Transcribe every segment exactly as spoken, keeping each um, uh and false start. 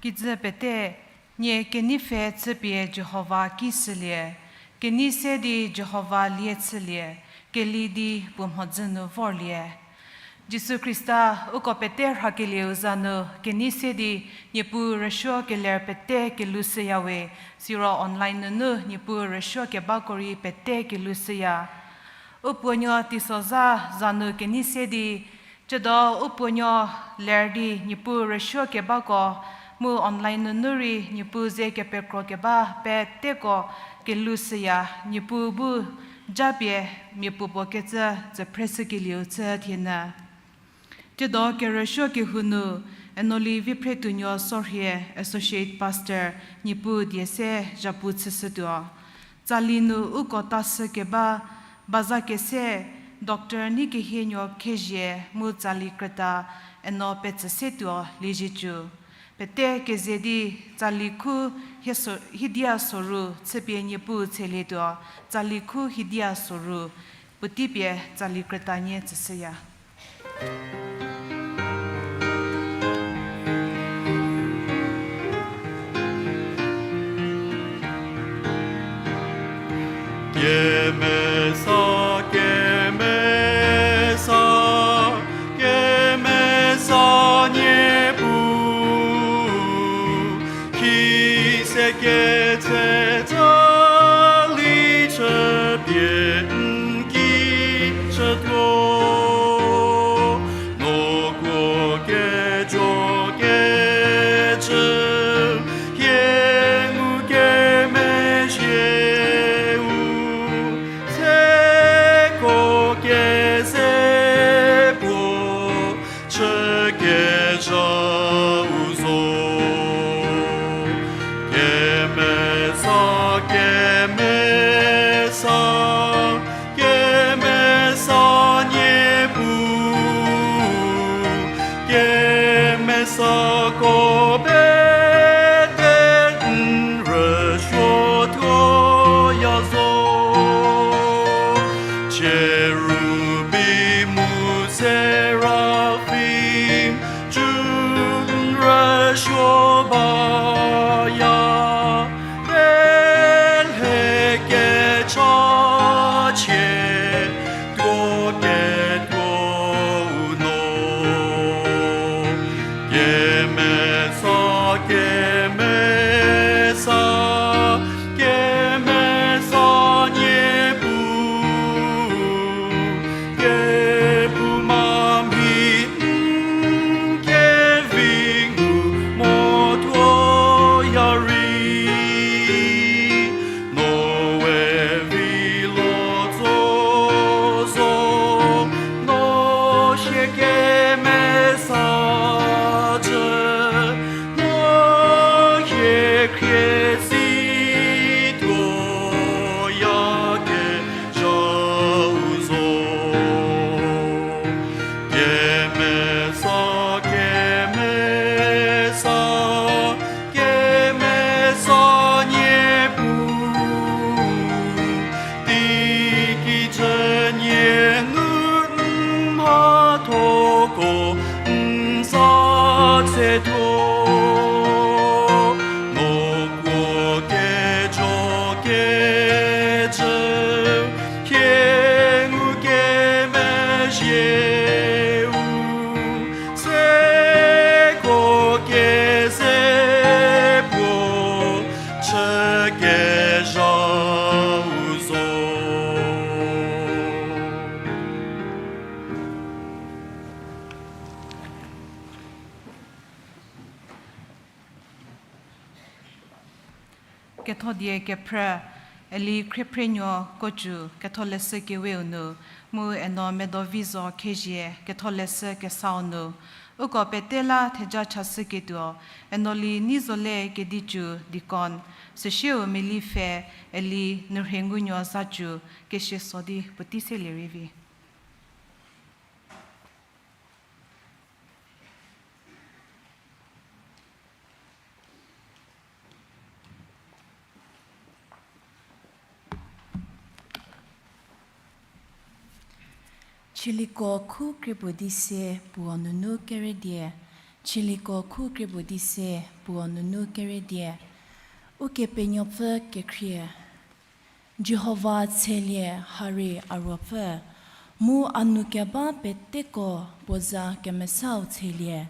Kijü pete, nie kenei pfhe chüpie Jihova ki shülie, kenei se di Jihova lie chülie, keli di puo mhodzü nu vorlie. Jisu Khrista, uko pete rhakelieu za nu kenei se di Niepuu rüsuo keler pete kelou shüyawe, siro online nunu Niepuu rüsuo kebako rei pete kelou shüya. U puonuo teisozha za nu kenei se di, ciedo u puonuo ler di Niepuu rüsuo kebako, mu online nunu rei Niepuu ze kepekro keba peteko kelou shüya, Niepuu bu japie mia puopuo kecü tsüphreshükelieu chü thienyü. Ciedo kerüsuo kehou nu, Enoli Viphretuonuo Sorhie, Associate Pastor, Niepuu die se zhapu chüshütuo. Tsali nu uko ta shü keba, baza kese, Doctor Neikehienuo Khezhie mu tsali krüta, Eno Petsüsetuo Liezietsu. Pete keze di tsali khu hie so-, hiedia soru chüpie Niepuu tshelietuo, tsali khu hiedia soru, puotei pie tsali krüta nie tsüshüya. Kemesa, kemesa, kemesa Niepuu, ki se ketse tsali chüpie n ki chütuo, no kuo kejo kecü hie ngukemezhieu, seko keze puo chükezhau zo. Kemesa, kemesa, kemesa Niepuu, kemesako pete n rüsuotuoya zo. Cherubim mu seraphim, cü n rüsuo baya, pelhe kechachie tuo ketuou no. Kemesa, kemesa, kemesa Niepuu, kephouma mhi n kevi ngu motuoya rei, no we vi lo tso zo, no hie kemesa cü, no hie khrie si tuoyakezhau zo. Kemesa, kemesa, kemesa Niepuu, teikijü nie nu n mhathoko n sa tsetuo, no kuo kejo kecü hie ngukemezhieu, seko keze puo chükezhau zo. Kethodie kephrü, Eli Khriephrenuo Kocu, Ketholeshü Keweu nu, mu Eno Medovizo Khezhie, Ketholeshü Kesau nu, uko pete la theja chashüketuo, Enoli Neizole Kedicu, Deacon, süsieu Meli pfhe, Eli Nurhengunuo Zacu, kesie so di puotei selie rei vi. Chüliko khu kriepuo di se puo nunu keredie, Chiliko khu kriepuo di se, puo nunu keredie. Ukepenuopfü kekhrie. Jihova tshelie, harei a ruopfü, mu a nou keba peteko puo za kemesau tshelie.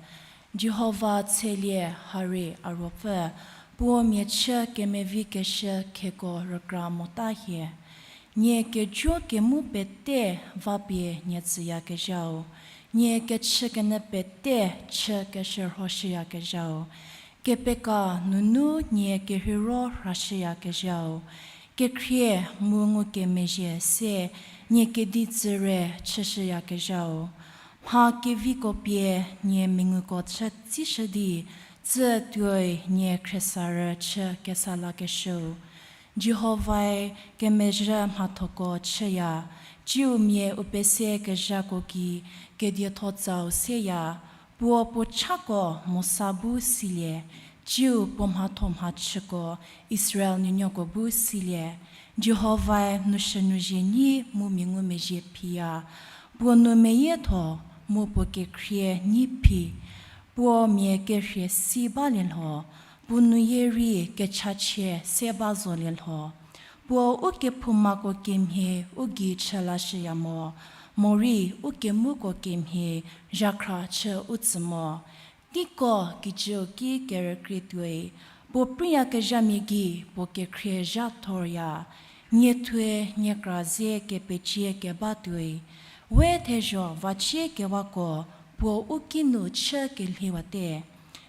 Jihova tshelie, harei a ruopfü, puo mia chü kemevi keshü kheko rükra mota hie. Nie kejo kemu pete vapie nie tsüyakezhau, nie kechükenyü pete chü keshürhoshüyakezhau, kepeka nunu nie kerheiro rhashüyakezhau, kekhrie mu ngukemezhie se nie kedi tsüre chüshüyakezhau. Mha keviko pie nie menguko chü tsishü di, tsü tuoi nie khriesarü chü kesa lakeshüu. Jihovae kemezhü mhathoko chüya, tsiu mia u pese kezhako gei kedietho tsau seya, puo puo chako Mosa bu silie, tsiu puo mhatho mhachüko Israel nuonuoko bu silie. Jihovae noushünuzhie nyi mu mia ngumezhie phiya, puo nou meyietho mu puo kekhrie nyi phi, puo mia kerhie si balie lho, puo nuyie rei kechachie se ba zolie lho. Puo u kephoumako kemhie u gei chü lashüya mo, morei u kemuko kemhie zhakhra chü u tsü mo. Teiko kijüu ki kerükrie tuoi, puo preiyakezhamia gei puo kekhrie zha thorya. Niethuoe niekra ze kepecie keba tuoi, we thezho vacie kewako puo u kinu chü kelhiewate.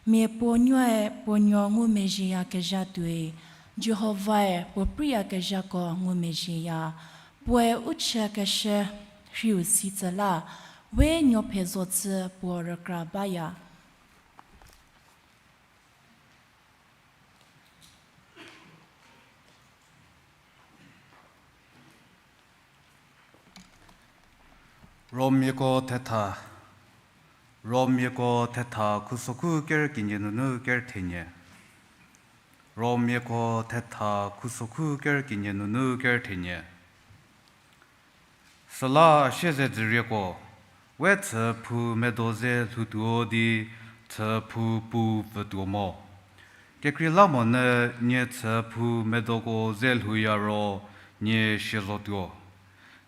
Mia puo nuoe puo nuo ngumezhieyakezha tuoi, Jihovae puo preiyakezhako ngumezhieya. Puoe u chükeshü rhiu si tsü la, we nuophe zo tsü puo rükra baya. Romiako thetha, Romiako thetha khusokhu ker kenie nunu ker thenie. Romiako thetha khusokhu ker kenie nunu ker thenie. Süla siezedzürieko, we chü phou medo ze lhoutuo di chü phou pu pfütuo mo. Kekreilamonyü nie chü phou medoko ze lhouya ro nie sie zotuo.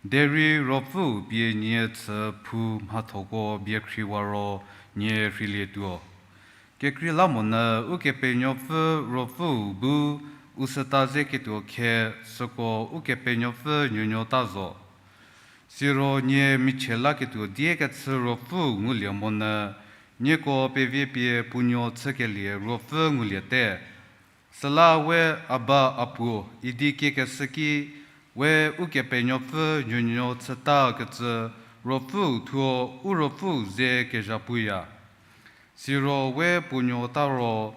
Derei Ruopfüu pie nie chü phou mhathoko biekhriwa ro nie rheilietuo. Kekreilamonyü Ukepenuopfü Ruopfüu bu u süta ze ketuo khe süko Ukepenuopfü nuonuo ta zo. Siro nie michie laketuo die kechü Ruopfüu ngulie monyü, nieko pevie pie puonuo chükelie Ruopfü nguliete. Süla we Aba, A Puo idi kiekeshü ki, we Ukepenuopfü nuonuo chütakecü Ruopfüu thuo u ruopfüu ze kezha puya. Siro we puonuo ta ro,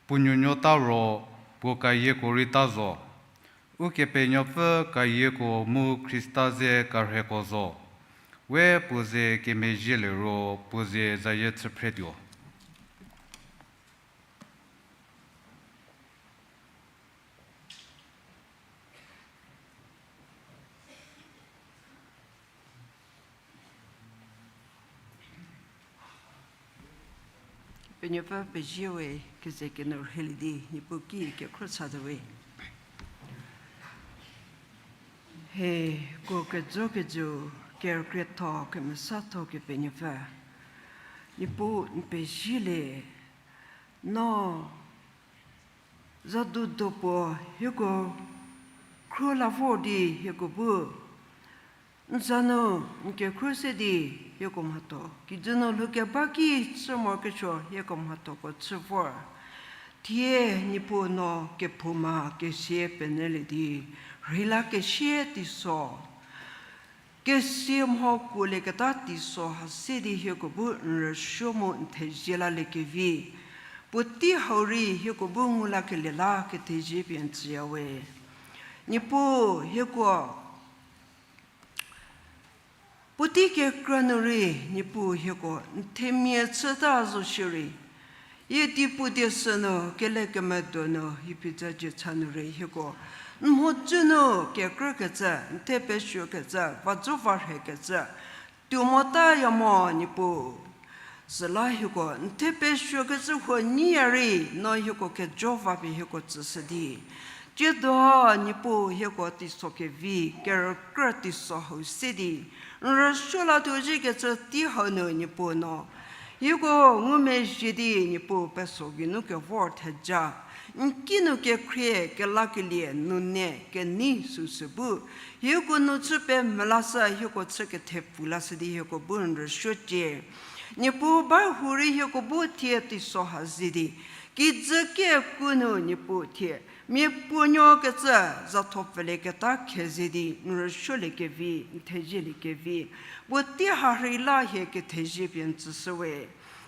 puo nuonuo ta ro, puo kayieko rei ta zo. Ukepenuopfü kayieko mu Khrista ze karheko zo. We puo ze kemezhielie ro puo ze zayie chüphretuo. Kepenuopfü pezie we, keze kenu rheilie di Niepuu ki kekhro chatuo we. Hieko kejo kejo, kerükrietho kemesatho Kepenuopfü, Niepuu n pezielie. No zadu do puo hieko khro la vor di hieko bu n za nu n kekhro se di hieko mhatho kijü nu lhoukeba ki chü morokesuo hieko mhathoko chü vor. Thie Niepuu no kephouma kesia penyülie di rheilakesie teiso, kesia mho kuolieketa teiso ha se di hieko bu n rüsuo mu n thezie laliekevi, puotei hau rei hieko bu ngu lakelie la kethezie pie n tsüya we. Niepuu hieko puotei kekra nu rei Niepuu hieko n themia chüta zo shierei, ie di puo die sünu kelekemedo nu hie phiza dzie cha nu rei hieko n mhodzü nu kekrükecü, n thepesuokecü, va zo va rhekecü tuo motaya mo Niepuu. Süla hieko n thepesuokecü huo nyiya rei, no hieko kejo va pie hieko tsüshü di. Tsiedo Niepuu hieko teiso kevi, kerükrü teiso hau se di. N rüsuo latuo zhiekecü tei hau nu Niepuu no. Hieko ngumezhie di Niepuu peso geinu kevor theja. N kinu kekhrie, kelakelie, nune, kenei süsü bu. Hieko nu chü pemvü lashü, hieko chü kethepfu lashü di hieko bu n rüsuocie. Niepuu ba hurei hieko bu thie teiso ha ze di. Kijü keku nu Niepuu thie. Mia puonuokecü zatho pfülieketa khe ze di n rüsuoliekevi, n thezieliekevi. Puotei ha rhei la hie kethezie pie n tsüshüwe.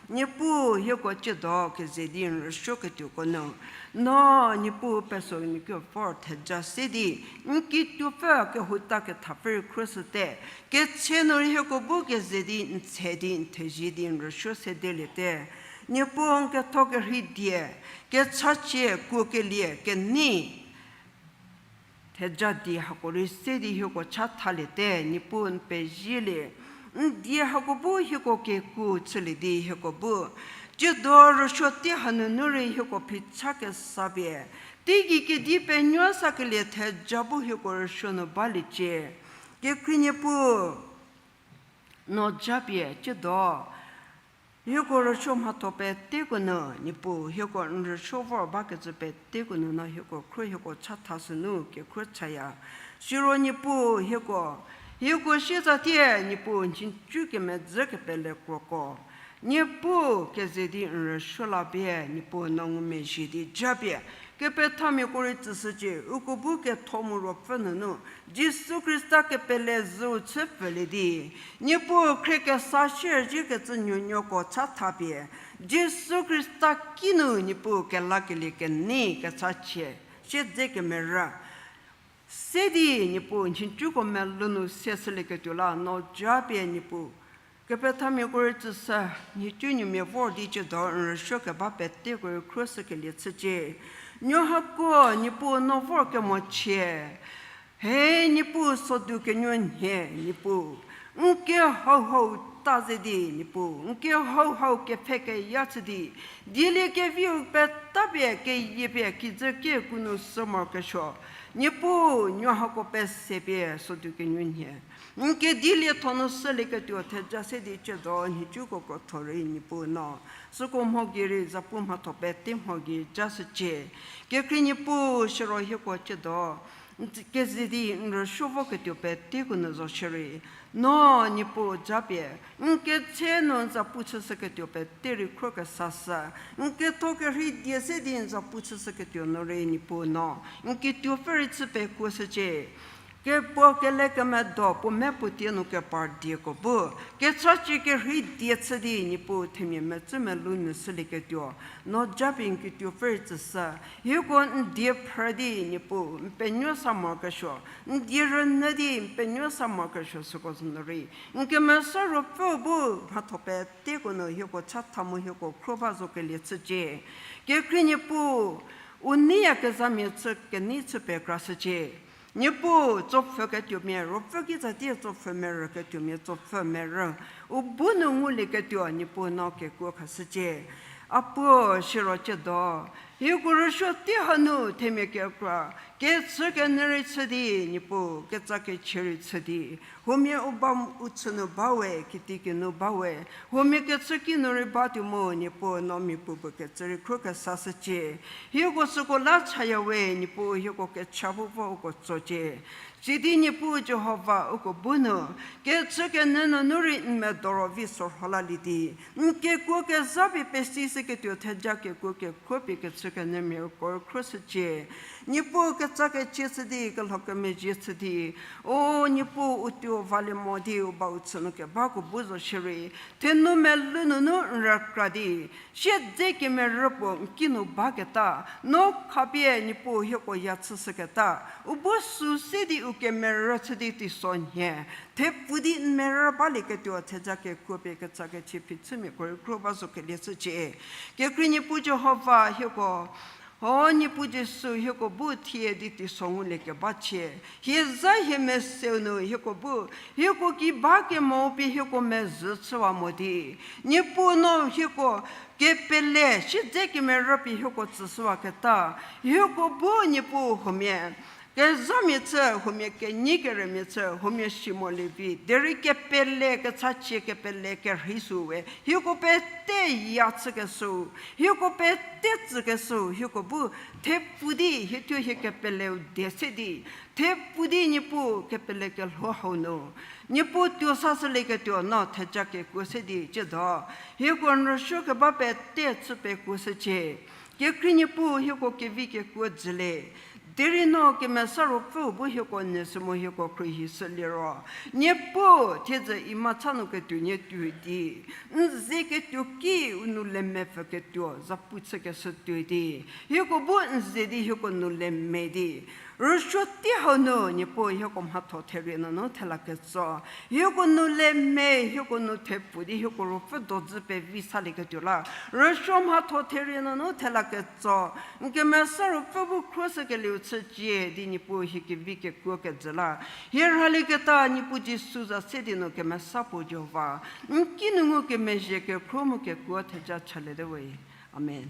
Niepuu hieko tsiedo keze di n rüsuoketuoko nu. No Niepuu peso nu kevor theja se di. N kituopfü kehouta kethapfü rei khruoshüte. Ketse nu rei hieko bu keze di n tse di n thezie di n rüsuo sedeliete. Niepuu n ketho kerhei die. Kechachie kuokelie kenei. Theja di hako rei se di hieko chathaliete, Niepuu n pezielie. N die hako bu hieko keku chülie di hieko bu. Tsiedo rüsuo tei hanunu rei hieko phicha kesa pie. Teigei kedi penuo sakelie theja bu hieko rüsuo nu baliecie. Kekhrie Niepuu, no japie tsiedo. Hieko rüsuo mhatho peteko nu, Niepuu, hieko n rüsuo vor bakecü peteko nu no hieko khruo hieko chatha sünu kekhruo chaya. Siro Niepuu hieko, hieko sietsatie, Niepuu, nhicu kemedzü kepele kroko. Niepuu, keze di n rüsuo la pie, Niepuu, no ngumezhie di japie. Kepethamiako rei tsüshücie, uko bu ketho mu ruopfü nunu, Jisu Khrista kepele zhüu chü pfülie di. Niepuu khrie kesa shierüzhiekecü nuonuoko chathapie. Jisu Khrista kinu Niepuu kelakelie kenei kechachie. Siedze kemerü. Se di Niepuu nhicuko melou nu se shülieketuo la no japie Niepuu. Kepethamiako rei tsüshü, nhicunuomia vor di tsiedo n rüsuo keba peteko rei khruoshükelie chücie. Nuo hako Niepuu no vor kemochie. He Niepuu sodu kenuo nhie Niepuu. N kehouhou ta ze di Niepuu. N kehouhou kepfhe keya chü di. Dielie keviu petapie keyiepie kijü keku nu sü morokesuo. Niepuu nuo hako pese pie sodu kenuo nhie. N kedilie tho nu shülieketuo theja se di tsiedo nhicuko krotho rei Niepuu no. Süko mho gei rei zapu mhatho pete mho gei jashücie. Kekhrie Niepuu siro hieko tsiedo. N keze di n rüsuo voketuo peteko nu zo shierei. No Niepuu japie. N ketse nu n zapu chüshüketuo pete rei khruo kesashü. N ketho kerhei die se di n zapu chüshüketuo nu rei Niepuu no. N kituopfü rei chü pekuoshücie. Kepuo kele kemedo puo me puo tie nu kepar dieko bu. Kechachie kerhei die chü di Niepuu themia mecü melou nu shülieketuo. No japie n kituopfü rei tsüshü. Hieko n die phrü di Niepuu n penuo sa morokesuo. N die rünyü di n penuo sa morokesuo süko zo nu rei. N kemesa ruopfüu bu mhatho peteko nu hieko chatha mu hieko khruo ba zokelie chücie. Kekhrie Niepuu, u neiyakezhamia chü kenei chü pekrashücie. Niepuu, tsopfhüketuomia, ruopfü kitsatie tsopfhü merüketuomia, tsopfhü merü. U bu nu ngulieketuo, Niepuu no kekuo khashücie. A puo siro tsiedo. Hieko rüsuo tei hanu themia kekra. Kechükenyü rei chü di, Niepuu, ketsa kechie rei chü di. Huomia u ba u chü nu ba we, kitiekinu ba we. Huomia kechü kinu rei ba tuo mu, Niepuu no mia puopuo kecü rei khruo kesashücie. Hieko süko la chaya we, Niepuu hieko kecha bu vo uko tsocie. Sidi Niepuu Jihova uko bu nu, kechükenyü nunu rei n medoro vi sorho lalie di. N kekuo kezha pie pesishüketuo theja kekuo kekuo pie kechükenyümia uko khruoshücie. Niepuu ketsa kechie chü di, kelho kemezhie chü di. O Niepuu u tuo valie mo di, u ba u chü nu kebako bu zo shierei. Thenou melou nunu n rükra di. Siedze kemerü puo n kinu baketa, no khapie Niepuu hieko ya chüshüketa, u bu sü se di u kemerü chü di teiso nhie, thepfu di n merü balieketuo theja kekuo pie ketsa kechie phichümiako rei khruo ba zokelie chücie. Kekhrie Niepuu Jihova hieko, O Niepuu Jisu, hieko bu thie di teiso ngulie keba chie, hie za hie meseu nu hieko bu, hieko ki ba kemo pie hieko mezhü chüwa mo di, Niepuu no hieko kepele siedze kemerü pie hieko tsüshüwaketa, hieko bu Niepuu huomia kezhamia chü, huomia kenyi kerümia chü, huomia si molie vi, derei kepele kechachie kepele kerhei sü we hieko pete ya chükeshü, hieko pete tsükeshü, hieko bu thepfu di hie thuo hie kepeleu die se di, thepfu di Niepuu kepele kelho hau nu Niepuu tuo sashülieketuo no theja kekuo se di tsiedo, hieko n rüsuo keba pete chü pekuoshücie. Kekhrie Niepuu hieko kevi kekuo jülie. Derei no Kemesa Ruopfü bu hieko nüsü mu hieko khruohishü liro, Niepuu thiedzü Imacha nu ketuo nie tuo di, n ze ketuo ki u nou le mepfü ketuo zapu chükeshü tuo di, hieko bu n ze di hieko nou le me di, rüsuo tei hau nu Niepuu hieko mhatho therie nunu thela ketso, hieko nou le me, hieko nou thepfu di hieko Ruopfü dojü pevi salieketuo la, rüsuo mhatho therie nunu thela ketso, n Kemesa Ruopfü bu khruoshükelieu chücie di Niepuu hie kevi kekuo kejü la, hie rhalieketa Niepuu Jisu za se di nu Kemesa puo Jihova, n kinu ngukemezhie kekhruo mu kekuo theja chaliete we. Amen.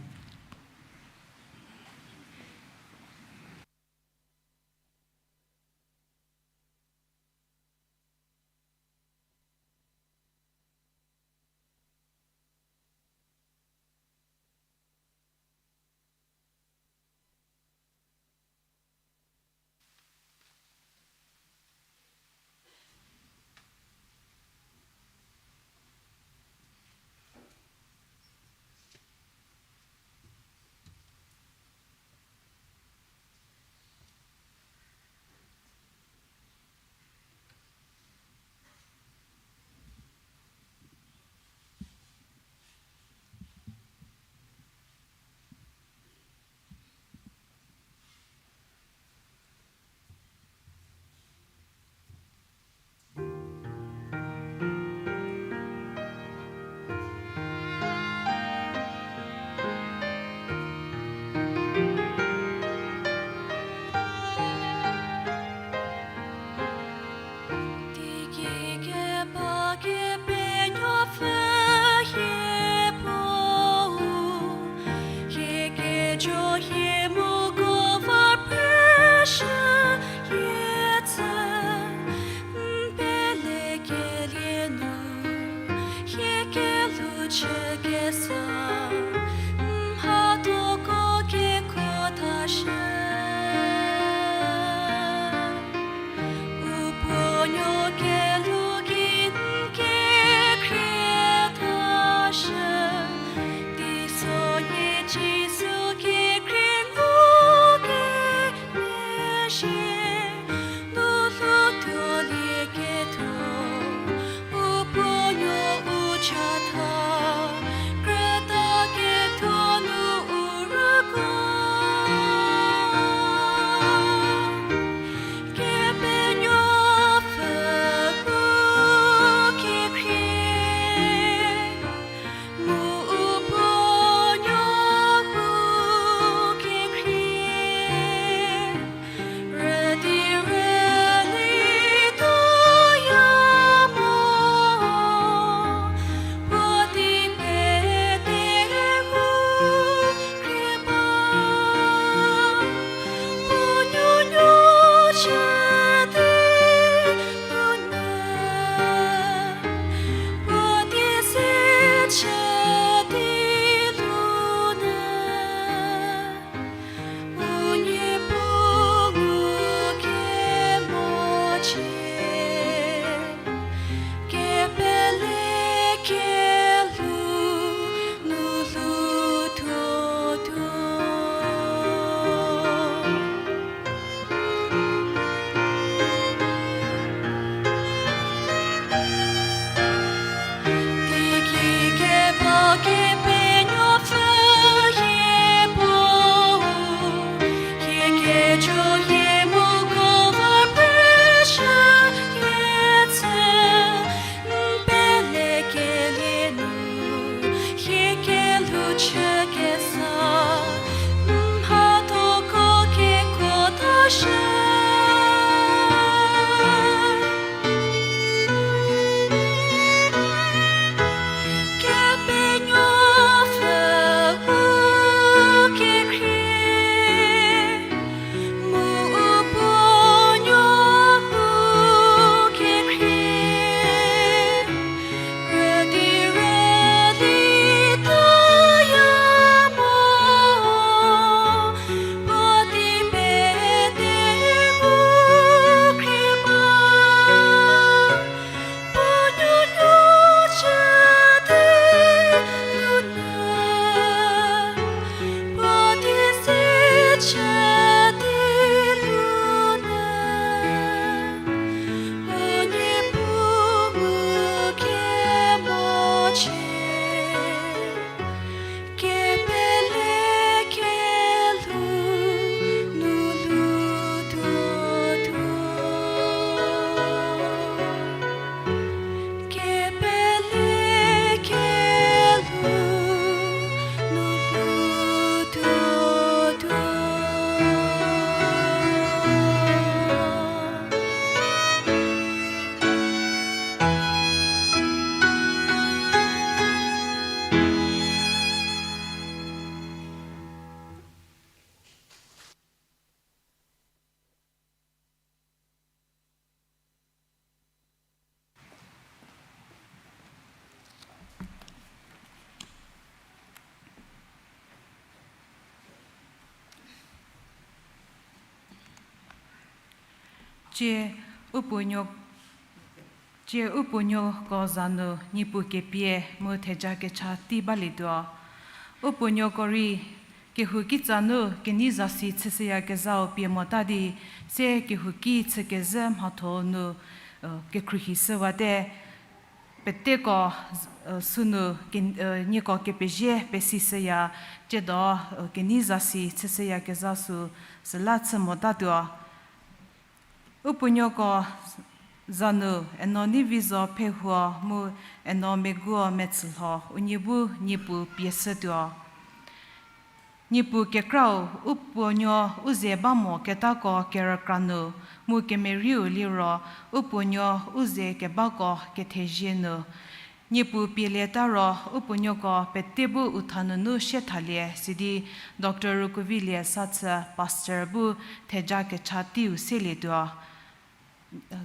Cie u puonuo, cie u puonuoko za nu Niepuu kepie mu theja kecha tei balietuo. U puonuoko rei kehou kitsa nu kenei zasi chüshüyakezhau pie mota di, se kehouki chükezhü mhatho nu, kekhruohishüwate. Peteko, sünu, nieko kepezie pesishüya, tsiedo, kenei zasi chüshüyakezha sü, süla chü motatuo. U puonuoko za nu, Eno Neivizo Phehuo mu Eno Meguo Metsülho unie bu Niepuu pie shütuo. Niepuu kekrau u puonuo u ze ba mo ketako kerükra nu, mu kemerieu liro u puonuo u ze kebako kethezie nu. Niepuu pielieta ro u puonuoko pete bu u thanunu sie thalie sidi Doctor Rukuvilie Sathü pastor bu theja kecha teiu selietuo.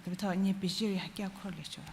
Kepethau nie pezie rei hakia khorlietuo.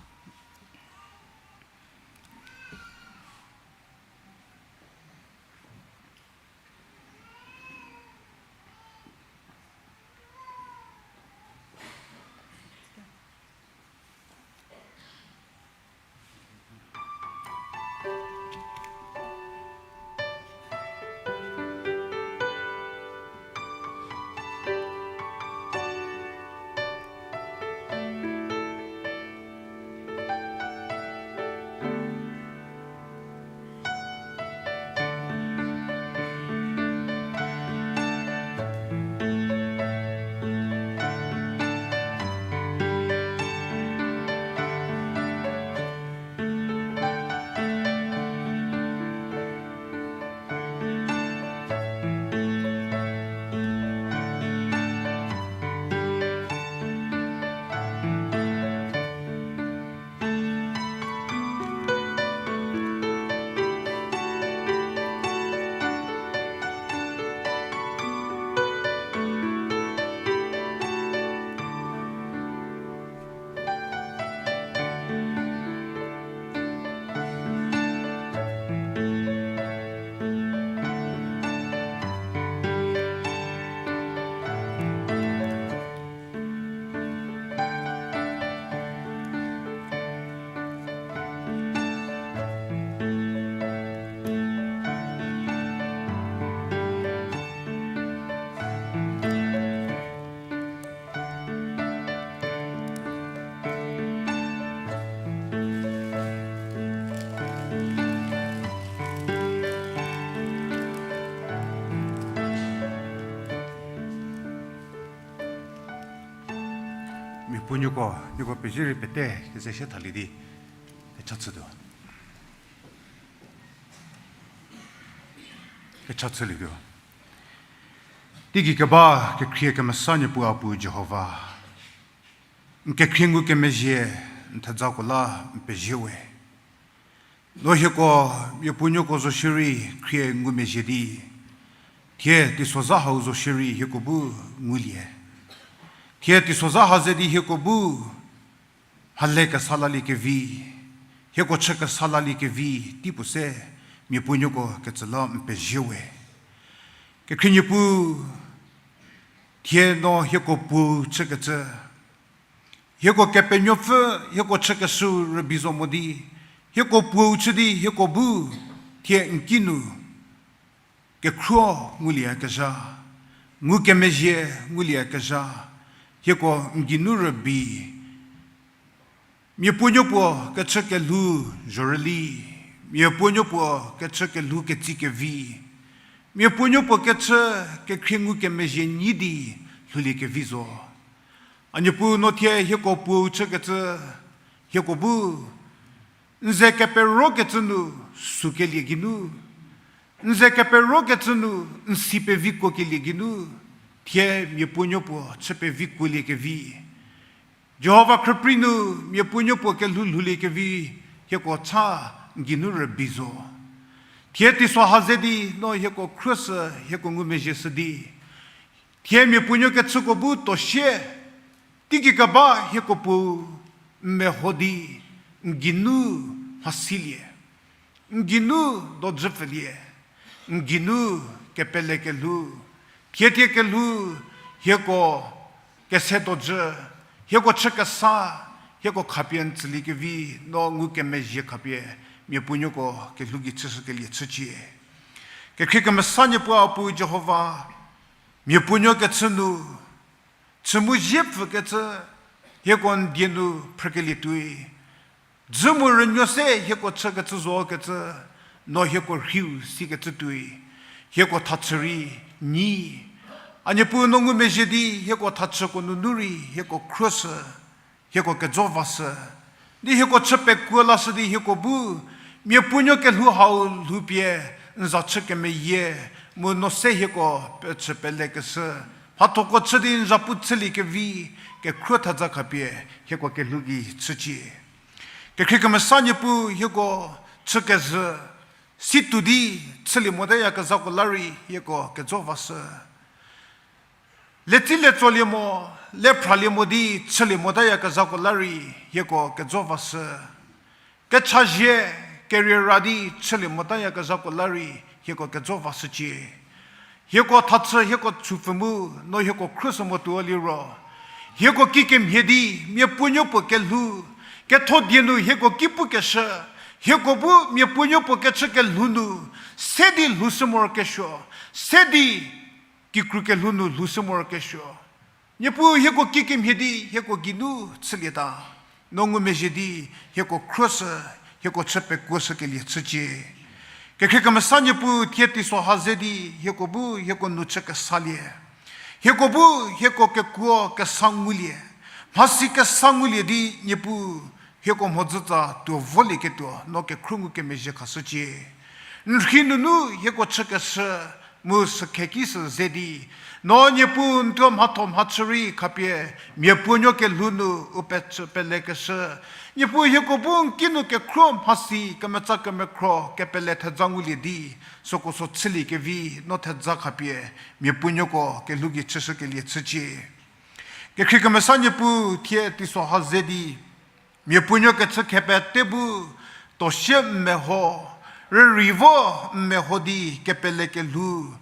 Mia puonuoko, nieko pezie rei pete keze sie thalie di kecha chütuo. Kecha chülietuo. Teigei keba kekhrie kemesa Niepuu a Puu Jihova, n kekhrie ngukemezhie n thejako la n pezie we. No hieko mia puonuoko zo shierei khrie ngumezhie di, thie teisozha hau zo shierei hieko bu ngulie. Thie teisozha ha ze di hieko bu mhale kesa laliekevi, hieko chü kesa laliekevi tei puo se mia puonuoko kecü la n pezie we. Kekhrie Niepuu, thie no hieko puou chükecü, hieko Kepenuopfü, hieko chükeshüu rübei zo mo di, hieko puou chü di hieko bu thie n kinu kekhruo ngulieyakezha, ngukemezhie ngulieyakezha, hieko n geinu rübei. Mia puonuo puo kechü kelhou zhorüli, mia puonuo puo kechü kelhou ketsi kevi, mia puonuo puo kechü kekhrie ngukemezhie nyi di lhouliekevi zo. A Niepuu, no thie hieko puou chükecü, hieko bu n ze keperokecü nu sükelie geinu, n ze keperokecü nu n si pevikuokelie geinu, thie mia puonuo puo chü pevikuoliekevi. Jihova khrüprei nu mia puonuo puo kelhou lhouliekevi, hieko cha n geinu rübei zo. Thie teiso ha ze di no hieko khruoshü, hieko ngumezhie shü di, thie mia puonuo kechüko bu tuo sie, teigei keba hieko puou n meho di n geinu mhasilie, n geinu dojü pfülie, n geinu kepele kelhou, thie thie kelhou hieko kese dojü, hieko chü kesa, hieko khapie n tsülie kevi, no ngukemezhie khapie, miapuonuoko kelhou gei chüshükelie chücie. Kekhrie kemesa Niepuu Apuo Jihova, miapuonuo kechü nu, chü mu zie pfükecü, hieko n die nu phrükelie tuoi. Dzü mu rünuo se hieko chükecü zokecü, no hieko rhiu sikecü tuoi, hieko thachü rei nyi. A Niepuu no ngumezhie di hieko thachüko nunu rei hieko khruoshü, hieko kejo vashü. Di hieko chü pekuo lashü di hieko bu, miapuonuo kelhou hau lhoupie, n za chü kemeyie, mu no se hieko pechü pelekeshü, mhathoko chü di n zapu chülie kevi, kekhruo thedza khapie, hieko kelhou gei chücie. Kekhrie kemesa Niepuu hieko chükezhü, situo di chülie motayakezhako la rei hieko kejo vashü. Letsi letsolie mo, le phralie mo di chülie motayakezhako la rei hieko kejo vashü. Kechazhie, keriera di chülie motayakezhako la rei hieko kejo vashücie. Hieko thachü hieko chupfü mu, no hieko khruoshü mo tuo liro, hieko kikemhie di miapuonuo puo kelhou, ketho die nu hieko ki pukeshü, hieko bu miapuonuo puo kechü kelhou nu, se di lhoushü morokesuo, se di kikru kelhou nu lhoushü morokesuo. Niepuu hieko kikemhie di hieko geinu chülieta, no ngumezhie di hieko khruoshü, hieko chü pekuoshükelie chücie. Kekhrie kemesa Niepuu thie teiso ha ze di hieko bu hieko nu chü kesalie. Hieko bu hieko kekuo kesa ngulie, mhasi kesa ngulie di Niepuu hieko mhodzütsa tuo volieketuo no kekhruo ngukemezhie khashücie. N rhi nunu hieko chükeshü mu sükhe ki sü ze di, no Niepuu n thuo mhatho mhachü rei khapie, miapuonuo kelhou nu u pechü pelekeshü, Niepuu hieko bu n ki nu kekhruo mhasi kemetsa kemekhro kepele thedza ngulie di, süko so chülie kevi no thedza khapie, miapuonuoko kelhou gei chüshükelie chücie. Kekhrie kemesa Niepuu thie teiso ha ze di, miapuonuo kechü khepete bu, tuosie n meho, rürei vo n meho di kepele kelhou,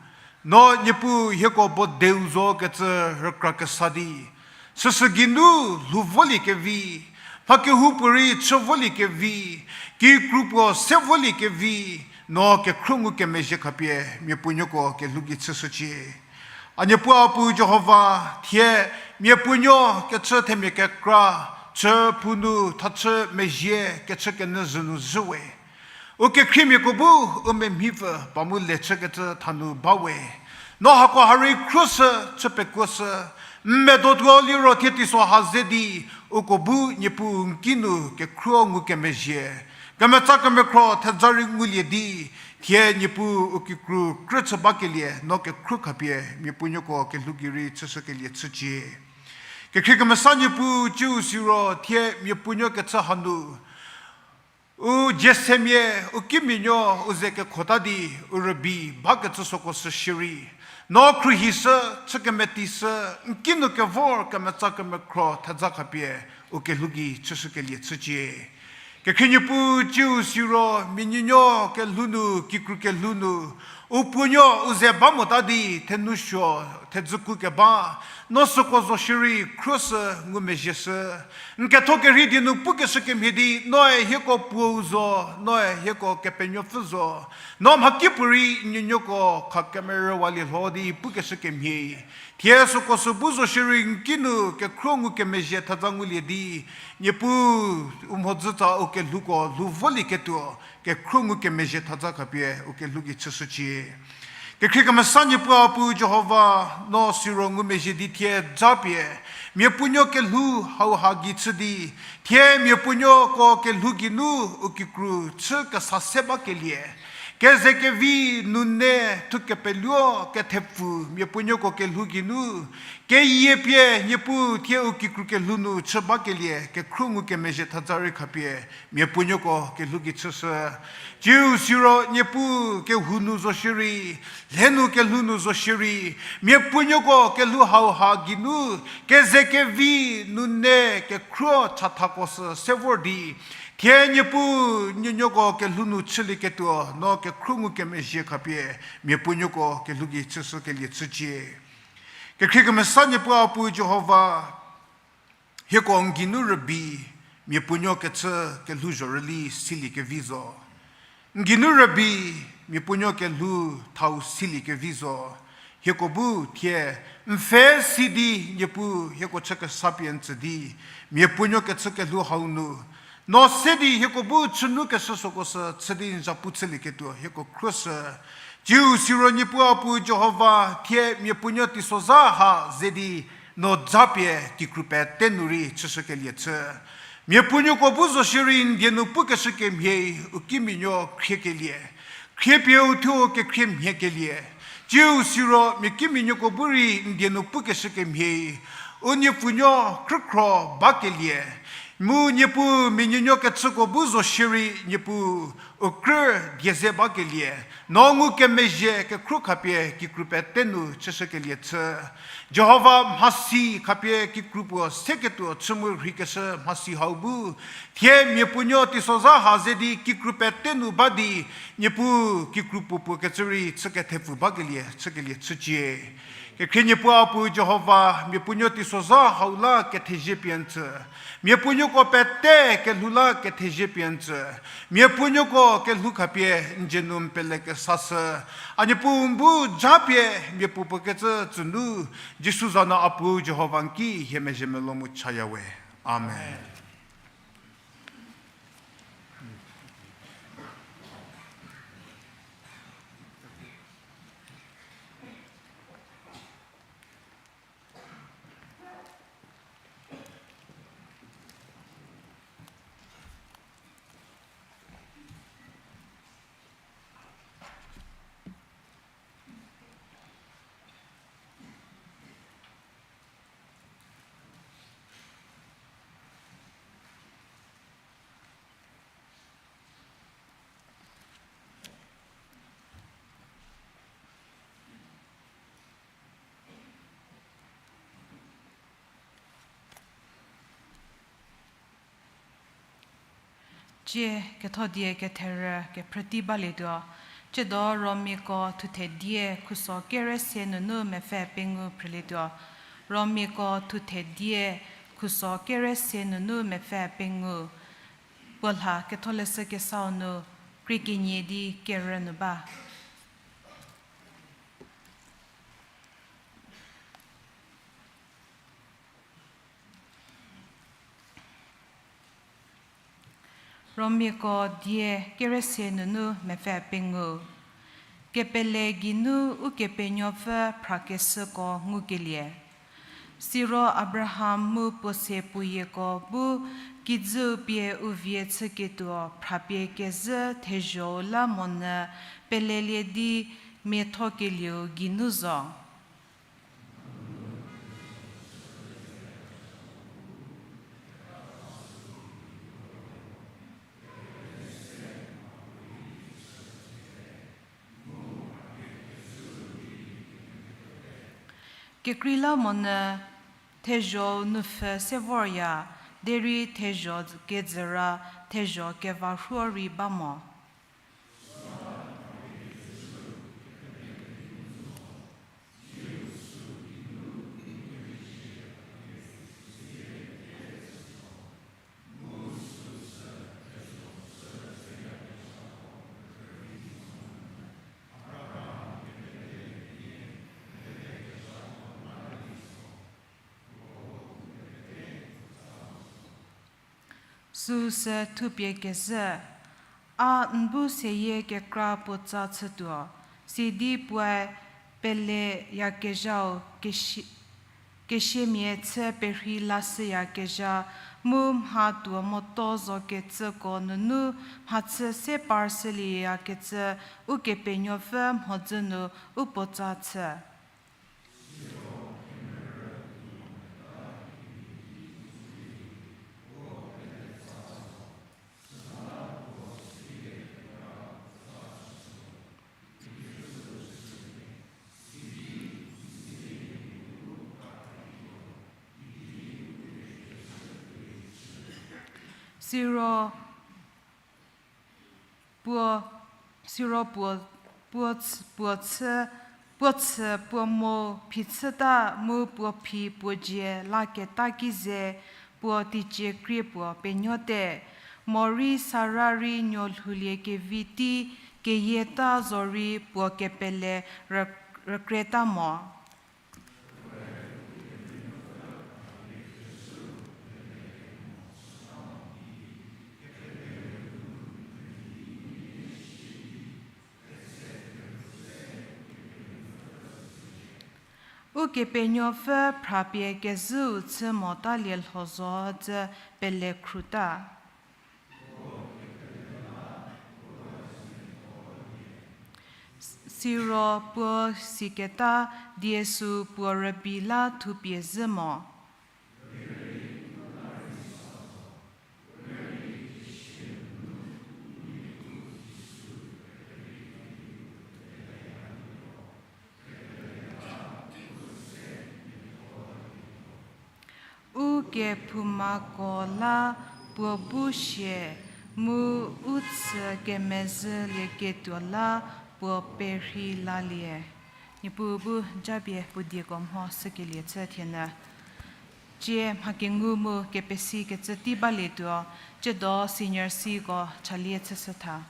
no Niepuu hieko bo deu zo kecü rükra kesa di, süsü geinu lhou volie kevi, mha kehoupuorei chü volie kevi, kikru puo se volie kevi, no kekhruo ngukemezhie khapie miapuonuoko kelhou gei chüshücie. A Niepuu Apuo Jihova, thie miapuonuo kechü themia kekra, chü phou nu thachü mezhie kechü kenyü zhü nu zhü we. U kekhriemiako bu u memhipfü ba mu le chükecü thanu ba we. No hako ha rei khruoshü, chü pekuoshü, n medotuo liro thie teiso ha ze di, uko bu Niepuu n ki nu kekhruo ngukemezhie, kemetsa kemekhro thedza rei ngulie di, thie Niepuu u kikru krü chü bakelie no kekhruo khapie miapuonuoko kelhou gei rei chüshükelie chücie. Kekhrie kemesa Niepuu ciu siro thie miapuonuo kechü hanu, u dziesemia, u kimianuo, u ze kekhota di, u rübei bakecü süko sü shierei, no khruohishü, chü kemetishü, n ki nu kevor kemetsa kemekhro thedza khapie, u kelhou gei chüshükelie chücie. Kekhrie Niepuu ciu siro mia nuonuo kelhou nu, kikru kelhou nu, u puonuo u ze ba mota di thenou suo, thedzüku keba, no süko zo shierei khruoshü ngumezhieshü. N ketho kerhei die nu pukeshü kemhie di, noe hieko puou zo, noe hieko kepenuopfü zo. No mhakipuorei n nuonuoko kha kemerüwalie lho di pukeshü kemhie. Thie süko sü bu zo shierei n ki nu kekhruo ngukemezhie thedza ngulie di, Niepuu u mhodzütsa u kelhouko lhou volieketuo, kekhruo ngukemezhie thedza khapie u kelhou gei chüshücie. Kekhrie kemesa Niepuu Apuo Jihova, no siro ngumezhie di thie japie, miapuonuo kelhou hauha gei chü di, thie miapuonuoko kelhou geinu u kikru chü kesa se bakelie, keze kevi, nune, thukepeluo, kethepfu miapuonuoko kelhou geinu, keyie pie Niepuu thie u kikru kelhou nu chü bakelie, kekhruo ngukemezhie thedza rei khapie, miapuonuoko kelhou gei chüshü. Ciu siro Niepuu kehou nu zo shierei, lhe nu kelhou nu zo shierei, miapuonuoko kelhou hauha geinu, keze kevi, nune, kekhruo chathako sü se vor di, thie Niepuu nuonuoko kelhou nu chülieketuo, no kekhruo ngukemezhie khapie, miapuonuoko kelhou gei chüshükelie chücie. Kekhrie kemesa Niepuu Apuo Jihova, Hieko n geinu rübei, mia puonuo kechü kelhou zho rüli siliekevi zo. N geinu rübei, mia puonuo kelhou thau siliekevi zo. Hieko bu thie, n pfhe si di Niepuu hieko chü kesa pie n tsü di, mia puonuo kechü kelhou hau nu, no se di hieko bu chünu keshü süko sü chü di n zapu chülieketuo hieko khruoshü. Tsiu siro Niepuu a Pu Jihova, thie mia puonuo teisozha ha ze di no japie kikru pete nu rei chüshükelie chü. Mia puonuoko bu zo shierei n die nu pukeshü kemhie, u kimianuo khriekelie, khriepie u thuo kekhrie mhiekelie. Tsiu siro mia kimianuoko bu rei n die nu pukeshü kemhie, u niepfunuo khrükhro bakelie. Mu Niepuu mia nuonuo kechüko bu zo shierei Niepuu u krü die ze bakelie. No ngukemezhie kekhruo khapie kikru pete nu chüshükelie chü. Jihova mhasi khapie kikru puo seketuo chü mu rheikeshü mhasi hau bu, thie mia puonuo teisozha ha ze di kikru pete nu ba di, Niepuu kikru puo puo kecü rei chü kethepfu bakelie chükelie chücie. Kekhrie Niepuu a Pu Jihova, mia puonuo teisozha hau la kethezie pie n tsü. Mia puonuoko pete kelhou la kethezie pie n tsü. Mia puonuoko kelhou khapie n dzie nu n pele kesashü. A Niepuu n bu japie mia puo puo kecü tsünu, Jisu za nu a Pu Jihova n ki hie mezhie melou mu chaya we. Amen. Tie ketho die ketherü kephrütei balietuo. Tsiedo Romiako thuthe die khuso kere se nunu mepfü pengou phrülietuo. Romiako thuthe die khuso kere se nunu mepfü pengou. Puo lha ketholeshü kesau nu krie kenie di kerü nu ba. Romiako die kere se nunu mepfü pengou. Kepele geinu Ukepenuopfü phrakeshüko ngukelie. Siro Abraham mu puo se puoyieko bu kijüu pie u vie chüketuo phrapie kezhü thezho-u la monyü pelelie di miathokelieu geinu zo. Kekreilamonyü thezho-u nupfhü se vorya, derei thezho kejüra thezho keva rhuo rei ba mo. Süu sü thupie kezhü, a n bu seyie kekra puotsa chütuo, sidi puoe peleyakezhau kesie, kesiemia chü perhei lashüyakezha, mu mha tuo moto zokecüko nunu mhachü se par shülieyakecü Ukepenuopfü mhodzü nu u puotsa chü. Siro puo, siro puo, puo chü, puo chü, puo chü puo mo phichüta mu puo phi puo dzie laketa ki ze, puo teicie krie puo penuote, morei Sara rei nuo lhoulie kevi tei keyieta zorei puo kepele rü-, rükreta mo. Ukepenuopfü phrapie kezhüu chü motalie lhozhü cü pele khruta. Siro puo siketa die süu puo rübei la thupie zhü mo. Ukephoumako la puo bu sie, mu u chü kemezhülieketuo la puo perhei lalie. Niepuu bu japie puo dieko mho shükelie chü thienyü. Tsie mha kengu mu kepesikecü tei balietuo, tsiedo senior C-ko chalie chüshü tha.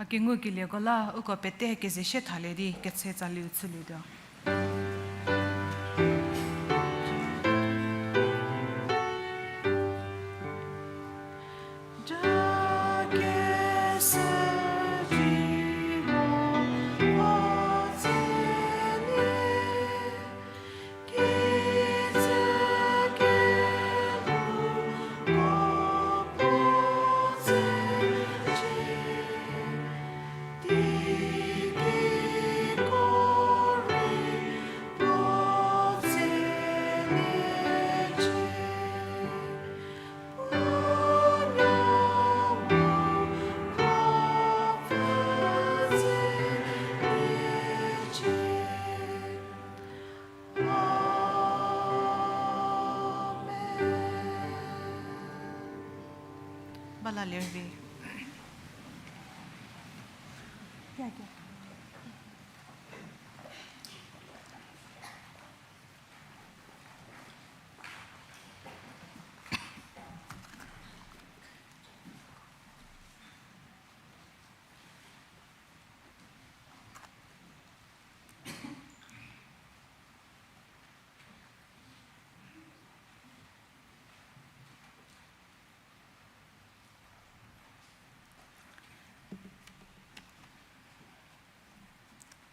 A kengukelieko la uko pete kezeshie thalie di ketse tsaliu chülietuo. Bala lervi.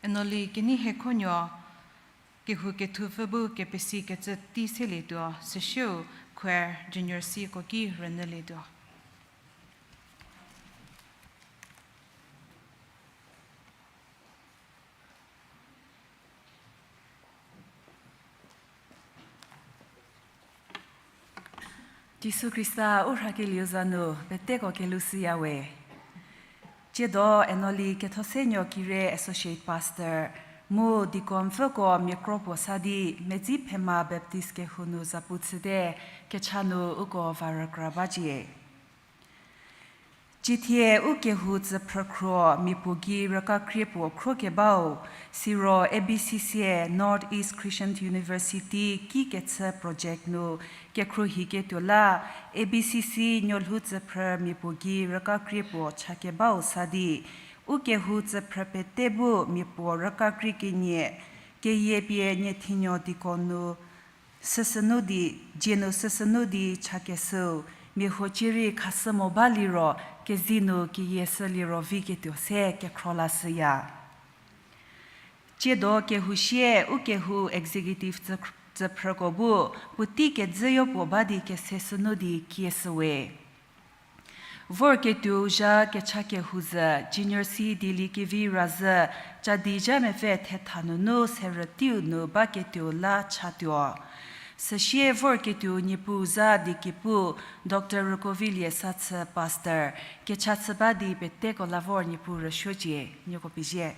Enoli kenei hiekhonuo kehou kethupfü bu kepesi kecü tei selietuo, süsieu choir junior C ko ki rünyülietuo. Jisu Khrista u rhakelieu za nu peteko kelhou shüyawe. Tsiedo Enoli Kethosenuo Kire Associate Pastor mu deaconpfüko mia kro puo sa di Medzi Phema Baptist kehou nu zapu chüte, kecha nu uko va rükra bacie. Ciethie u kehou tsüphrükhro mia puo gei rükakrie puo khro kebau, siro A B C C, North East Christian University ki kechü project nu kekhruohiketuo la, A B C C nuolhou tsüphrü mia puo gei rükakrie puo cha kebau sa di, u kehou tsüphrü pete bu mia puo rükakrie kenie, keyie pie niethinuo deacon nu süsünu di, dzie nu süsünu di chakeshüu, mia huo cierei khashü mo baliro, kezi nu keyie shüliro viketuo se kekhro lashüya. Tsiedo kehou sie, u kehou executive tsü-, tsüphrüko bu, puotei kedzüyo puo ba di kese sünu di kieshüwe. Vorketuou zha kecha kehou zü, Junior C Dieliekevi Razhü, Chadi zha mepfü thetha nunu serü teiu nu baketuou la chatuo. Süsie vorketuou Niepuu za di kepu, Doctor Rükovilie Sathü Pastor, kecha chü ba di peteko la vor Niepuu rüsuocie, nieko pezie.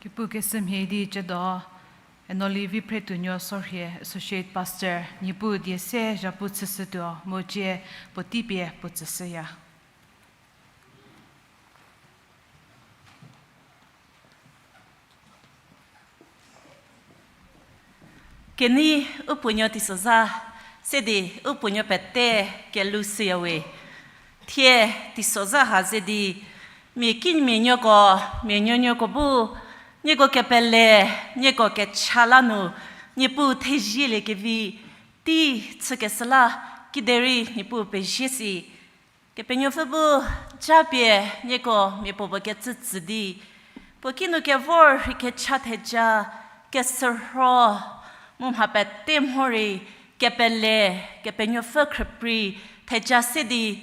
Kepukeshümhie di ciedo, Enoli Viphretuonuo Sorhie, Associate Pastor, Niepuu die se zhapu chüshütuo, mu cie puotei pie puo tsüshüya. Kenei u puonuo teisozha, se di u puonuo pete kelou shüyawe. Thie teisozha ha ze di, mia kimia nuoko, mia nuonuoko bu, nieko kepele, nieko kecha la nu, Niepuu thezieliekevi, tei chükeshü la, kiderei Niepuu pezie si. Kepenuopfü bu japie nieko mia puopuo kecü tsü di, puo kinu kevor rhei kecha theja, kesürho, mu mha pete mhorei, kepele, Kepenuopfü khrüprei, theja se di,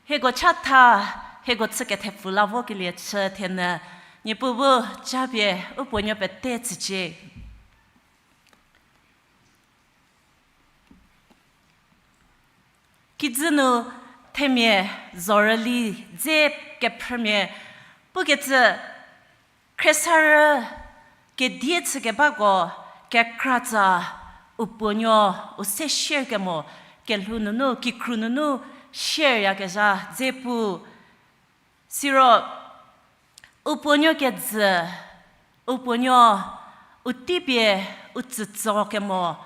hieko chatha, hieko chü kethepfü la vokelie chü thenyü, Niepuu bu japie u puonuo pete tsücie. Kijü nu themia zorüli dze kephrümia pukecü khriesarü kedie chükebako kekratsa u puonuo u se share kemo kelhou nunu kikru nunu share yakezha dze pu siro u puonuo kejü, u puonuo u teipie u tsütso kemo,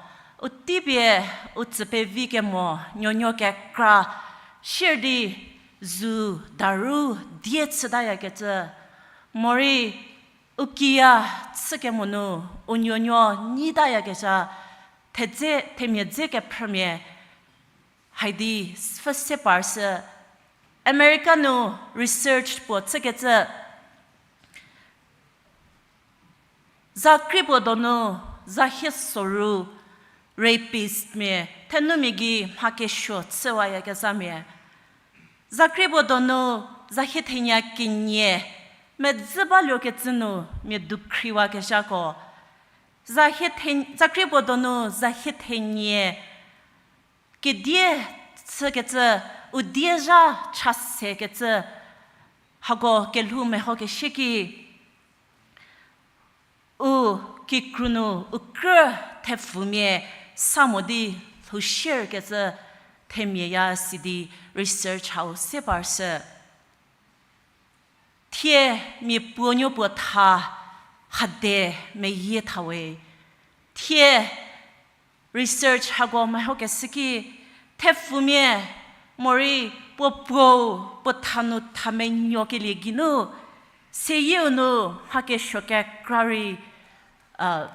u teipie u tsü pevi kemo, nuonuo kekra share di zu daru die chütayakecü, morei u kiya chükemo nu u nuonuo nyitayakecü, thedze themia dze kephrümia haidi pfhü se par sü America nu research puo chükecü, za krie puo donu, za hie soru, rapistmia, thenumia gei mha kesuo chüwayakezhamia. Za krie puo donu, za hie thenya kenie, medzi baluokecü nu mia dukhriwakezhako. Zahie the-, zakrie puo donu zahie thenie kedie chükecü, u die zha cha sekecü, hako kelhou mehokeshü ki, u kikru nu u krü thepfumia sa mo di lhou shierkecü themia ya sidi research hau se parshü. Thie mia puonuo puo tha hade meyie thawe. Thie research hako mehokeshü ki, thepfumia morei puo puou puo tha nu tha menuokelie geinu, seyieu nu mha kesuo kekra rei, a,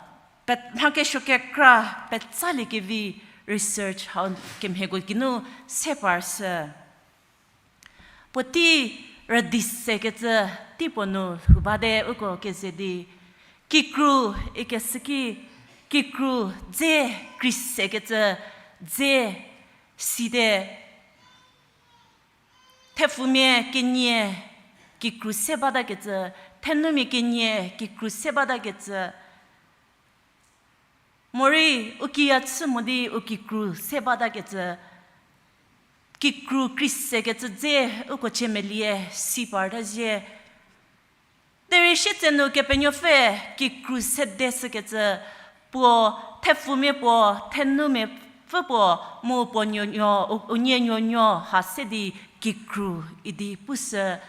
pe-, mha kesuo kekra petsaliekevi research hau kemhieko geinu se parshü. Puotei rüdi sekecü tei puo nu lhou bate uko keze di, kikru ikeshü ki, kikru dze kri sekecü dze site, thepfumia kenie kikru se batakecü, thenumia kenie kikru se batakecü, morei u kiya chü mo di u kikru se batakecü, kikru kri sekecü dze uko chiemelie si parta zhie. Derei sietsenu Kepenuopfü kikru sede shükecü, puo thepfumia puo, thenumiapfü puo, mu puo nuonuo, u-, unie nuonuo ha se di kikru idi pushü.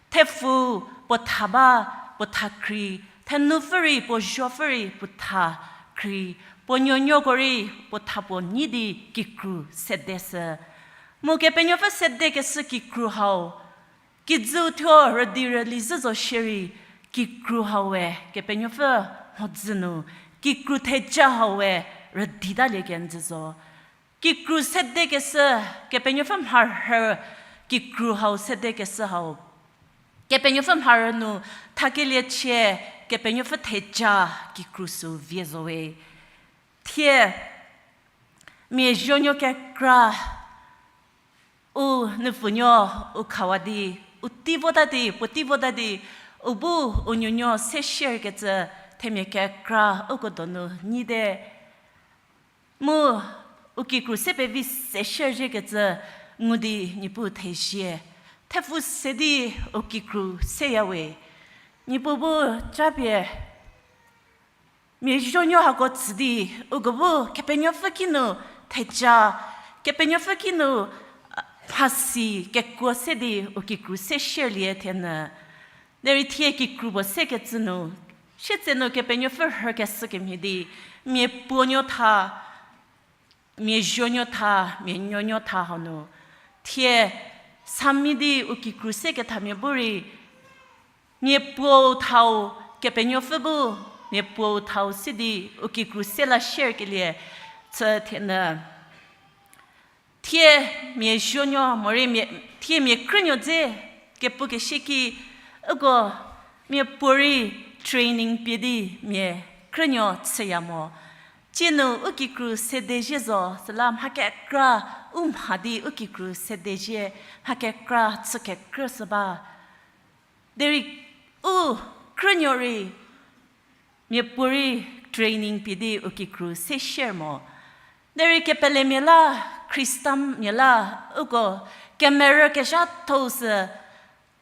Thepfu puo tha ba, puo tha khri, thenupfü rei puo zuopfü rei puo tha khri, puo nuonuoko rei puo tha puo nyi di kikru sedeshü. Mu Kepenuopfü sedekeshü kikru hau, kijüu thuo rüdi rüli zhü zo shierei, kikru hau we Kepenuopfü mhodzü nu, kikru theja hau we rüditalie kenjü zo. Kikru sedekeshü, Kepenuopfü mharhü kikru hau sedekeshü hau, Kepenuopfü mharhü nu thakelie chie, Kepenuopfü theja kikru sü vie zo we. Thie mia zuonuo kekra, u nupfunuo, u khawa di, u tei vota di, puo tei vota di, u bu u nuonuo se shierkecü themia kekra uko donu nyite. Mu u kikru se pevi se shier zhiekecü ngu di Niepuu thezie. Thepfu se di u kikru seyawe. Niepuu bu japie mia zuonuo hako tsü di, uko bu Kepenuopfü kinu theja, Kepenuopfü kinu, a, mhasi kekuo se di u kikru se shierlie thenyü. Derei thie kikru puo sekecü nu, sietsenu Kepenuopfü rhükeshü kemhie di, mia puonuo tha, mia zuonuo tha, mia nuonuo tha hau nu. Thie sami di u kikru sekethamia bu rei, mia puou thau, Kepenuopfü bu mia puou thau se di u kikru se la shierkelie chü thenyü. Thie mia zuonuo morei mia, thie mia krünuo dze kepukeshü ki, uko mia puorei training pie di mia krünuo chüya mo. Tsienu u kikru sedezhie zo, süla mha kekra u mha di u kikru sedezhie, mha kekra chü kekrü sü ba. Derei u krünuo rei mia puorei training pie di u kikru se shier mo. Derei kepelemia la, Khristamia la, uko kemerü kezhatho sü,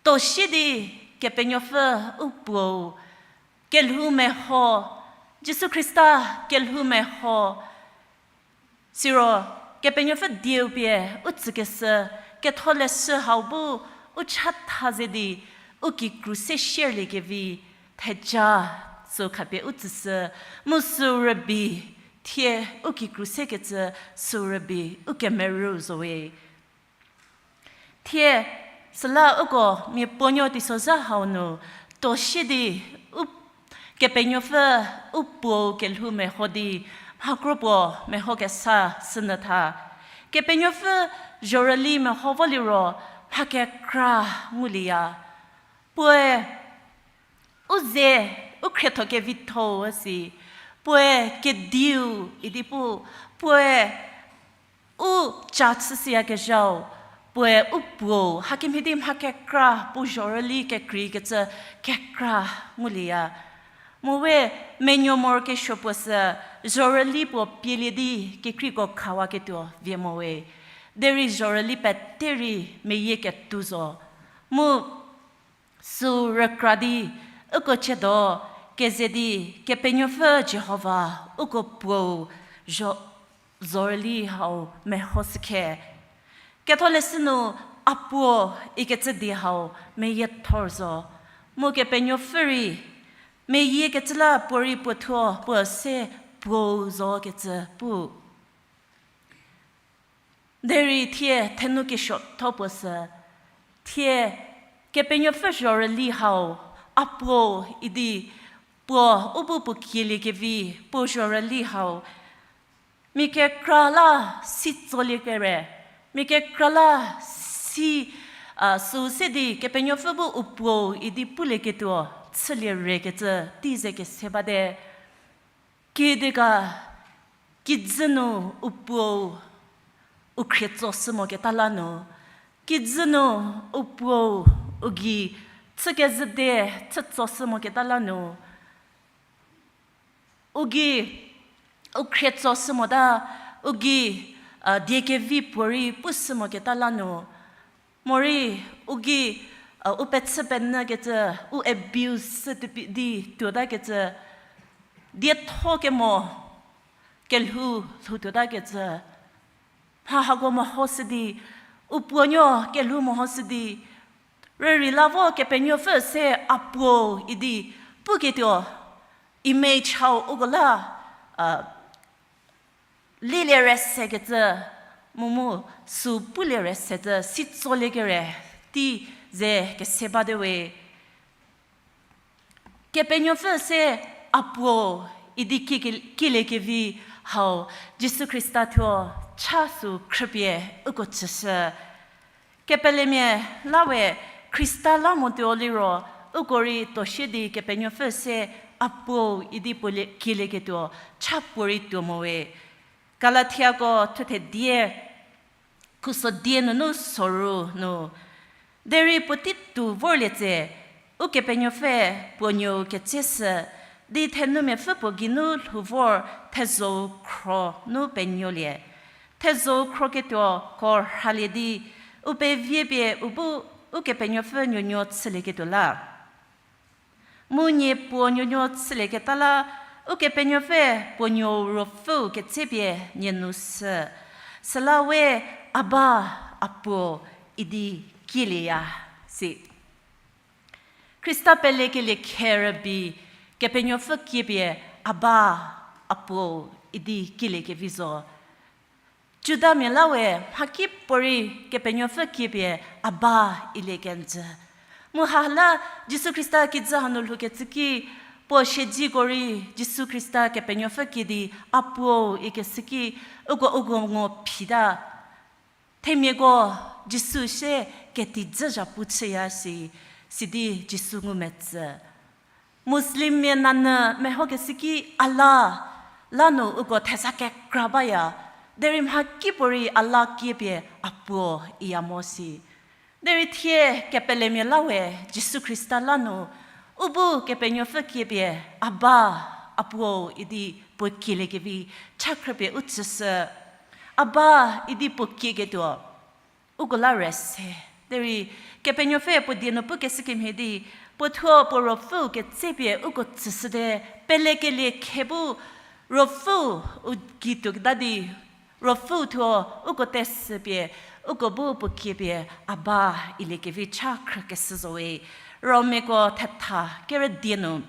to sie di Kepenuopfü u puou, kelhou meho, Jisu Khrista kelhou meho, siro Kepenuopfü dieu pie u tsükeshü, ketholeshü hau bu u chatha ze di, u kikru se shierlie kevi, theja sü khapie u tsüshü, mu sü rübei, thie u kikru sekecü sü rübei u kemerü zowe. Thie, süla uko mia puonuo teisozha hau nu, to sie di u Kepenuopfü u puou kelhou meho di, mhakro puo meho kesa sünyü tha. Kepenuopfü zhorüli meho vo liro, mha kekra ngulieya. Puoe u ze, u khrietho kevitho-u si, puoe kediu idi pu, puoe u ca chüshüyakezhau, puoe u puou, hakemhie di mha kekra, puo zhorüli kekreikecü kekra ngulieya. Mu we menuo morokesuo puo sü zhorüli puo pielie di kekreiko khawaketuo vie mo we. Derei zhorüli pete rei meyie ketou zo. Mu süu rükra di, uko chiedo keze di, Kepenuopfü Jihova, uko puou zho-, zhorüli hau mehoshükhe. Ketholeshü nu a puo ikecü di hau meyiethor zo. Mu Kepenuopfü rei meyiekecü la puorei puothuo puo se puou zokecü pu. Derei thie thenu kesuotho puo sü, thie Kepenuopfü zhorüli hau, a puo idi puo u bu puo kieliekevi puo zhorüli hau, mia kekra la si tsolie kere, mia kekra la si, a, süu se di Kepenuopfü bu u puou idi pulieketuo chülie rekecü tei ze kese bate. Kidi ga, kijü nu u puou u khrietso shü moketa la nu, kijü nu u puou u gei chükezhü de chütso shü moketa la nu, u gei u khrietso shü mota, u gei, a, die kevi puorei pushü moketa la nu, morei u gei, a, u pechü penyükecü, u abuse shü tepi di tuotakecü, dietho kemo kelhou lhou tuotakecü, mha hako mehoshü di, u puonuo kelhou mehoshü di, rürei la vo Kepenuopfü se a puo idi puketuo image hau uko la, a, lielie re sekecü, mu mu süu pulie re secü si tsolie kere tei ze kese bate we. Kepenuopfü se a puo idi kie-, kieliekevi hau Jisu Khrista thuo cha süu khrüpie uko tsüshü. Kepelemia la we Khrista la motuo liro, uko rei tuo shie di Kepenuopfü se a puo idi puo lie-, kielieketuo cha puorei tuo mo we. Galathiako thuthe die, khuso die nunu soru nu, derei puotei tuo vorlie tse, Ukepenuopfü puo nuou ketse shü di thenumiapfü puo geinu lhou vor thezho-u khro nu penuolie. Thezho-u khroketuoko rhalie di, u pevie pie u bu Ukepenuopfü nuonuo chülieketuo la. Mu nie puo nuonuo chülieketa la, Ukepenuopfü puo nuou Ruopfüu ketsepie nie nu shü. Süla we, Aba, A puo, idi kielieya, si. Khrista pelekelie khe rübei, Kepenuopfü kiepie, Aba, A puo, idi kieliekevi zo. Judamia la we mhakipuorei Kepenuopfü kiepie Aba ilie kenjü. Mu ha la Jisu Khrista kijü hanu lhoukecü ki, puo siedziko rei Jisu Khrista Kepenuopfü kie di A puo ikeshü ki, uko uko ngo phita. Themiako Jisu sie ketijü zhapu chüya si, sidi Jisu ngumetsü. Muslimmia nanyü mehokeshü ki Allah la nu uko theza kekra baya, derei mhakipuorei Allah kiepie A puo iya mo si. Derei thie kepelemia la we Jisu Khrista la nu, u bu Kepenuopfü kiepie Aba, A puo idi puo kieliekevi cha khrüpie u tsüshü, Aba idi puo kieketuo uko la rüse. Derei Kepenuopfü puo die nu pukeshü kemhie di, puo thuo puo Ruopfüu ketsepie uko tsüshüte, pelekelie khe bu Ruopfüu u gei tuoketa di, Ruopfüu thuo uko tesüpie, uko bu puo kiepie Aba iliekevi cha khrükeshü zo we. Romiako thetha kerü die nu.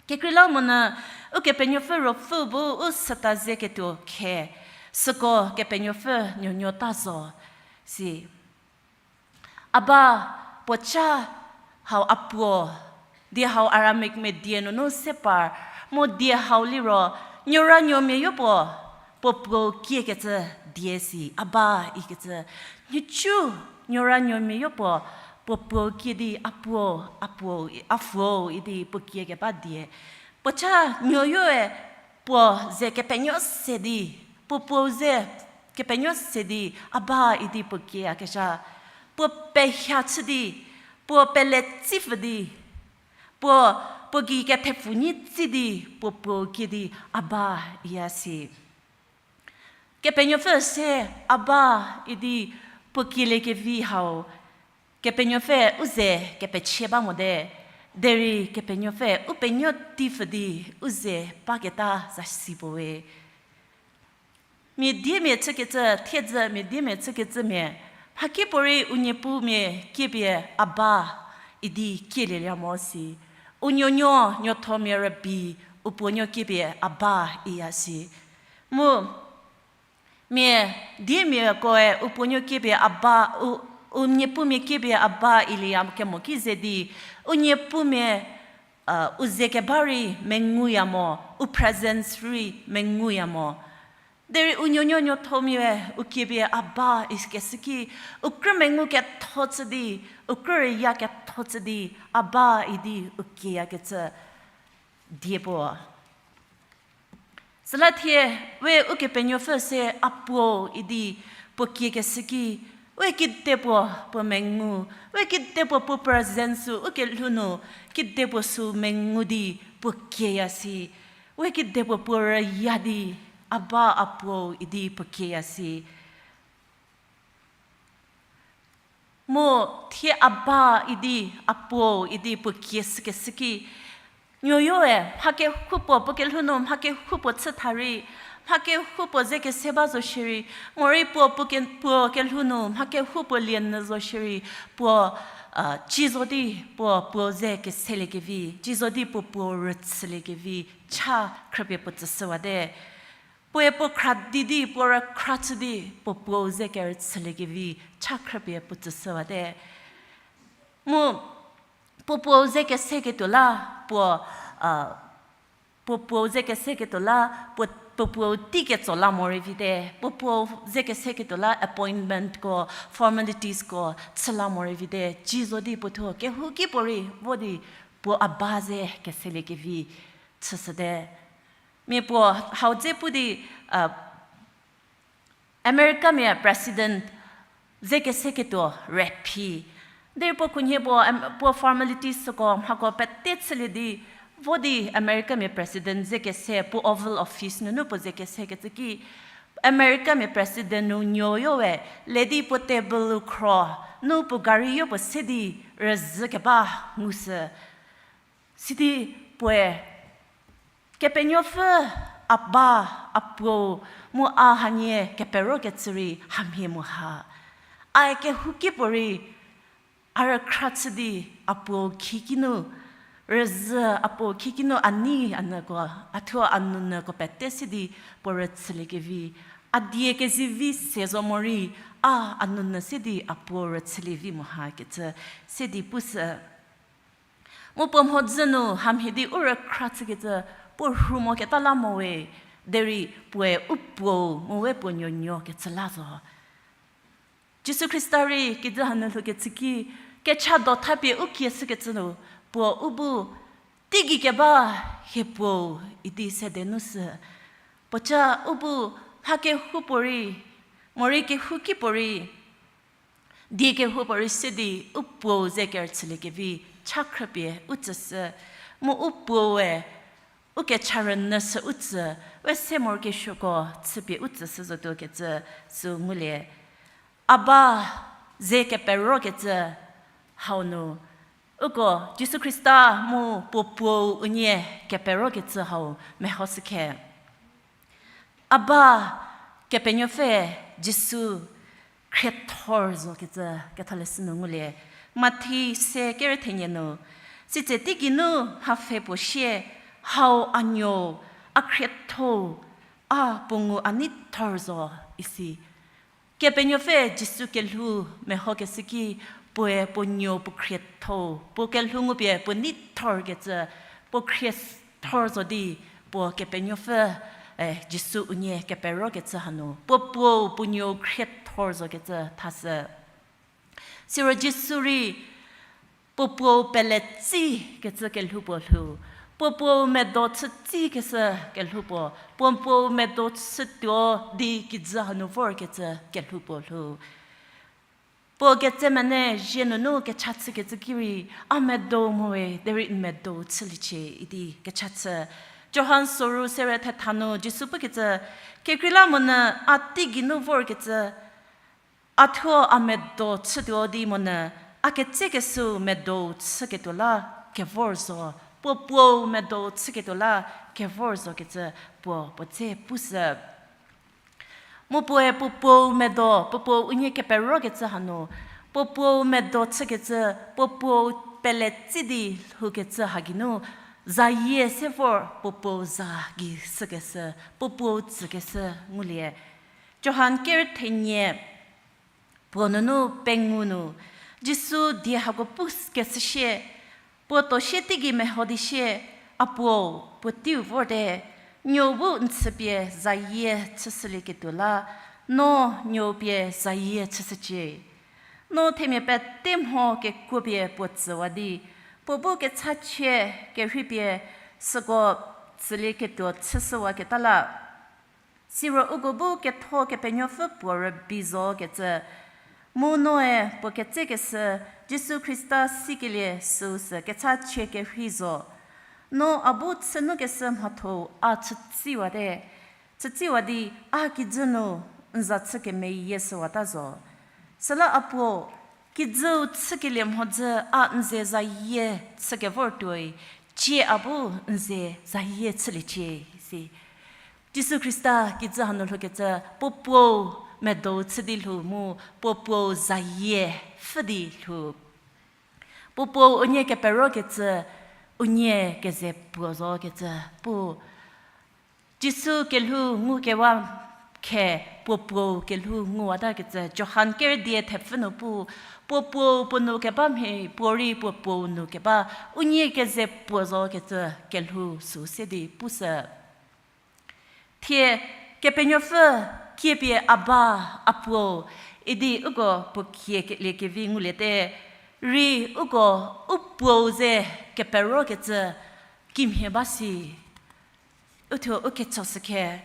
Kekreilamonyü Ukepenuopfü Ruopfüu bu u süta zeketuo khe, süko Kepenuopfü nuonuo ta zo, si. Aba, puo cha hau A puo, die hau Aramaic mia die nunu se par, mu die hau liro, nuoranuomia yopuo, puo puou kiekecü die si, Aba ikecü. Nhicu nuoranuomia yopuo, puo puou kie di A puo, A puo, A puo idi puo kiekeba die. Puo cha nuoyoe puo ze kepenuo se di, puo puou ze kepenuo se di, Aba idi puo kieyakezha. Puo pehia chü di, puo pele tsipfü di, puo Puo gei kethepfu nyi tsi di puo puou kie di Aba iya si. Kepenuopfü se Aba idi puo kieliekevi hau, Kepenuopfü u ze kepechie ba mote, derei Kepenuopfü u penuo teipfü di u ze baketa zasi puo we. Mia diemia chükecü, thiedzü mia diemia chükecümia, mhakipuorei u niepumia kiepie Aba idi kielielie mo si. U nuonuo nuothomia rübei u puonuo kiepie Aba iya si. Mu mia diemiakoe u puonuo kiepie Aba, u, u niepumia kiepie Aba ilieya kemo ki ze di, u niepumia, u ze keba rei menguya mo, u presence rei menguya mo. Derei u nuonuo nuothomia u kiepie Aba ikeshü ki, u krü mengu ketho chü di, u krü rüya ketho chü di, Aba idi u kieyakecü die puo. Süla thie, we Ukepenuopfü se A Puo idi puo kiekeshü ki, we kedipuo puo mengu, we kedipuo puo presence-u u kelhou nu, kedipuo sü mengu di puo kieya si, we kedipuo puo rüya di, Aba, A Puo idi puo kieya si. Mu thie Aba idi, A Puo idi puo kieshükeshü ki, nuoyoe mha kehoupuo puo kelhou nu mha kehoupuo chü tha rei, mha kehoupuo ze kese ba zo shierei, morei puo, puo ke, puo kelhou nu mha kehoupuo lienyü zo shierei, puo, ci zo di puo puo ze keseliekevi, ci zo di puo puo rüchüliekevi cha khrüpie puo tsüshüwate. Puoe puo khra di di, puo rükhra chü di, puo puou ze kerüchüliekevi cha khrüpie puo tsüshüwate. Mu puo puou ze keseketuo la, puo, puo puou ze keseketuo la, puo, puo puou tei ketso la morei vite, puo puou ze keseketuo la appointmentko, formalitiesko chü la morei vite, ci zo di puo thuo kehouki puorei vo di puo Aba ze keseliekevi chüshüte. Mia puo hau dze pu di, Americamia president ze keseketuo rüphi. Derei puo khunhie puo, puo formalitiesüko mhako pete chülie di, vo di Americamia president ze kese, puo Oval Office nunu puo ze kesekecü ki, Americamia president nu nuoyoe le di puo table-u khro, nu puo gari yopuo se di rüzhü keba ngushü. Sidi puoe, Kepenuopfü, Aba, A Puo, mu a hanie keperokecü rei hamhie mu ha. A kehouki puorei, a rükhra chü di, a puo khikinu, rüzhü a puo khikinu a nei a nyüko, a thuo a nunyüko pete si di puo rüchüliekevi, a die kezivi se zo morei, a a nunyü si di a puo rüchülievi mu hakecü, se di pushü. Mu puo mhodzü nu hamhie di u rükhra chükecü, puo rhu moketa la mo we, derei puoe u puou mu we puo nuonuo kecü la zo. Jisu Khrista rei kijü hanu lhoukecü ki, kecha do thapie u kieshükecü nu, puo u bu, teigei keba hie puou idi sede nu sü. Puoca u bu, mha kehoupuorei, morei kehouki puorei, die kehoupuorei se di u puou ze kerüchüliekevi cha khrüpie u tsüshü, mu u puoue u kecha rünyü sü u tsü, we se morokesuoko chüpie u tsüshü zotuo kecü sü ngulie. Aba ze keperokecü hau nu, uko Jisu Khrista mu puo puou unie keperokecü hau mehoshükhe. Aba, Kepenuopfü Jisu khriethor zo kecü ketholeshü nu ngulie. Mathi se kerü thenie nu, sitse teigei nu mhapfhe puo sie, hau a nuou, a khriethou, a puo ngu a neithor zo, isi. Kepenuopfü Jisu kelhou mehokeshü ki, puoe puo nuou puo khriethou, puo kelhou ngupie puo neithor kecü, puo khriethor zo di, puo Kepenuopfü, eh, Jisu unie keperokecü hanu, puo puou puo nuou khriethor zo kecü thashü. Siro Jisu rei, puo puou pele tsi kecü kelhou puo lhou, puo puou medo chü tsi kecü kelhou puo, puo puou medo chütuo di kijü hanu vorkecü kelhou puo lhou. Puo Getsemane zie nunu kecha chükecü ki rei, a medo moe, derei n medo chüliecie idi kecha chü. Johan soru sere thetha nu Jisu pukecü, kekreilamonyü a teigei nu vorkecü, a thuo a medo chütuo di monyü, a ketsekeshüu medo chüketuo la kevor zo, puo puou medo chüketuo la kevor zokecü puo puo dze pushü. Mu puoe puo puou medo, puo puou unie keperokecü hanu, puo puou medo chükecü, puo puou pele tsi di lhoukecü ha geinu, zayie se vor puo puou za gei shükeshü, puo puou tsükeshü ngulie. Johan ker thenie puo nunu pengou nu, Jisu die hako pukeshü sie, puo tosie teigei meho di sie, a puou, puo teiu vorte, nuou bu n chüpie zayie chüshülieketuo la, no nuou pie zayie chüshücie. No themia pete mho kekuopie puo tsüwa di, puo bu kechachie kerheipie süko tsülieketuo chüshüwaketa la. Siro uko bu ketho Kepenuopfü puo rübei zokecü, mu noe puo ketsekeshü Jisu Khrista sikelie süu sü kechachie kerhei zo. No a bu chünukeshü mhatho-u a chütsiwate, chütsiwa di a kijü nu n za chü kemeyie shüwata zo. Süla a puo, kijüu chükelie mhodzü a n ze zayie chükevortuoi, cie a bu n ze zayie chüliecie, isi. Jisu Khrista kijü hanu lhoukecü, puo puou medo chü di lhou mu, puo puou zayie pfhü di lhou. Puo puou unie keperokecü, unie keze puo zokecü pu. Jisu kelhou ngukewa khe puo puou kelhou nguwatakecü, Johan ker die thepfü nu pu, puo puou puo nu keba mhie, puorei puo puou nu keba, unie keze puo zokecü kelhou sü se di pushü. Thie Kepenuopfü kiepie Aba, a puou, idi uko puo kieliekevi nguliete, rei uko u puou ze keperokecü kimhie ba si. Uthuo u ketsoshükhe,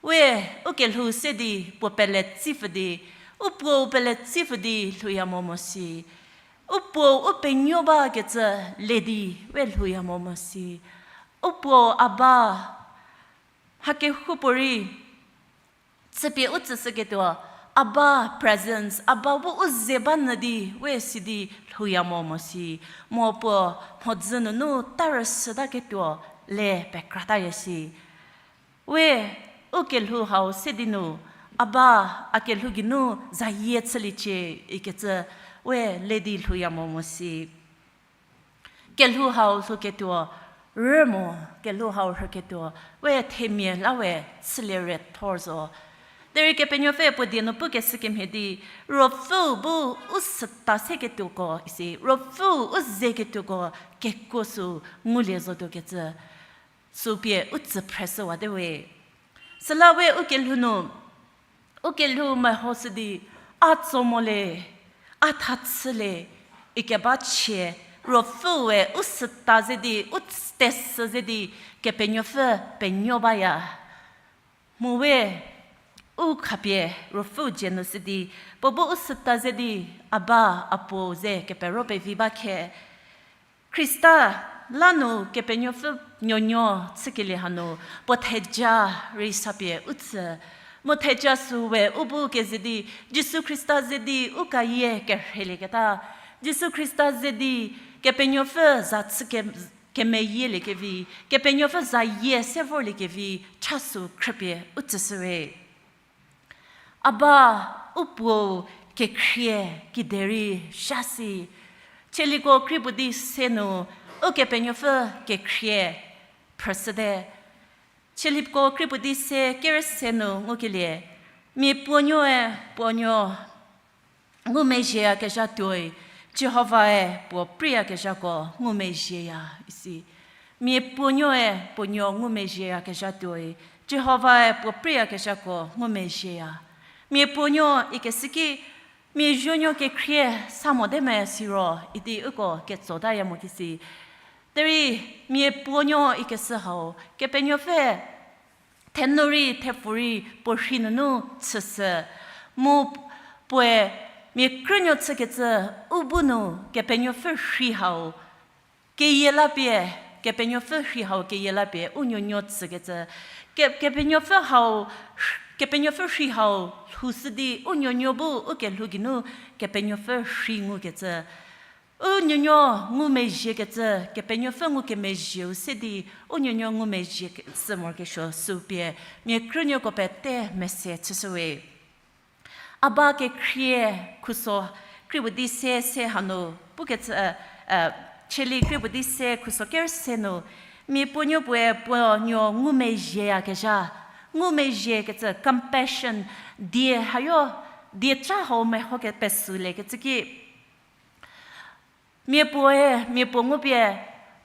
we u kelhou se di puo pele tsipfü di, u puou pele tsipfü di lhouya mo mo si. U puou u penuo bakecü le di we lhouya mo mo si. U puou Aba, hakehoupuo rei chüpie u tsüshüketuo, Aba presence, Aba bu u ze ba nyü di we si di lhouya mo mo si. Mo puo mhodzü nunu tarüshütaketuo le pekrataya si. We u kelhou hau se di nu, Aba, a kelhou geinu zayie chüliecie ikecü, we le di lhouya mo mo si. Kelhou hau lhouketuo rü mo, kelhou hau rhüketuo we themia la we chülie re thor zo. Derei Kepenuopfü puo die nu pukeshü kemhie di, Ruopfüu bu u süta seketuoko isi, Ruopfüu u zeketuoko kekuo sü ngulie zotuokecü, sü pie u tsü phreshüwate we. Süla we u kelhou nu, u kelhou mehoshü di, a tso mo le, a tha chü le, ikeba chie, Ruopfüue u süta ze di, u testü ze di, Kepenuopfü penuo baya. Mu we, u khapie Ruopfüu dzie nu sü di, puo bu u süta ze di, Aba, a puou ze kepero pevi ba khe. Khrista la nu Kepenuopfü nuonuo chükelie hanu, puo theja rei sapie u tsü. Mu theja süu we u bu keze di, Jisu Khrista ze di u kayie kerhelieketa, Jisu Khrista ze di Kepenuopfü za chü ke-, kemeyieliekevi, Kepenuopfü zayie se vorliekevi, cha sü khrüpie u tsüshüwe. Aba, u puou kekhrie kiderei zha si. Tsaliko kri puo di se nu, Ukepenuopfü kekhrie phrüshüte. Tsaliko kri puo di se kerü se nu ngukelie, mia puonuoe puonuo ngumezhieyakezha tuoi, Jihovae puo preiyakezhako ngumezhieya isi. Mia puonuoe puonuo ngumezhieyakezha tuoi, Jihovae puo preiyakezhako ngumezhieya. Mia puonuo ikeshü ki, mia zuonuo kekhrie sa mote me siro idi uko ketsotaya mo kisi. Derei mia puonuo ikeshü hau, Kepenuopfü thenu rei thepfu rei puo rhi nunu chüshü. Mu puoe Mia krünuo chükecü u bu nu Kepenuopfü rhei hau keyie la pie, Kepenuopfü rhei hau keyie la pie u nuonuo tsükecü, ke-, Kepenuopfü hau, Kepenuopfü rhei hau lhoushü di u nuonuo bu u kelhou geinu Kepenuopfü rhei ngukecü. U nuonuo ngumezhiekecü, Kepenuopfü ngukemezhieu se di u nuonuo ngumezhie ke-, sü morokesuo sü pie, mia krünuoko pete mese chüshüwe. A ba kekhrie khuso krie puo di se se hanu, pukecü, Cheli krie puo di se khuso ker se nu, mia puonuo puoe puo nuo ngumezhieyakezha, ngumezhiekecü compassion, die hayo, dieca hau meho kepesüliekecü ki, mia puoe, mia puo ngupie,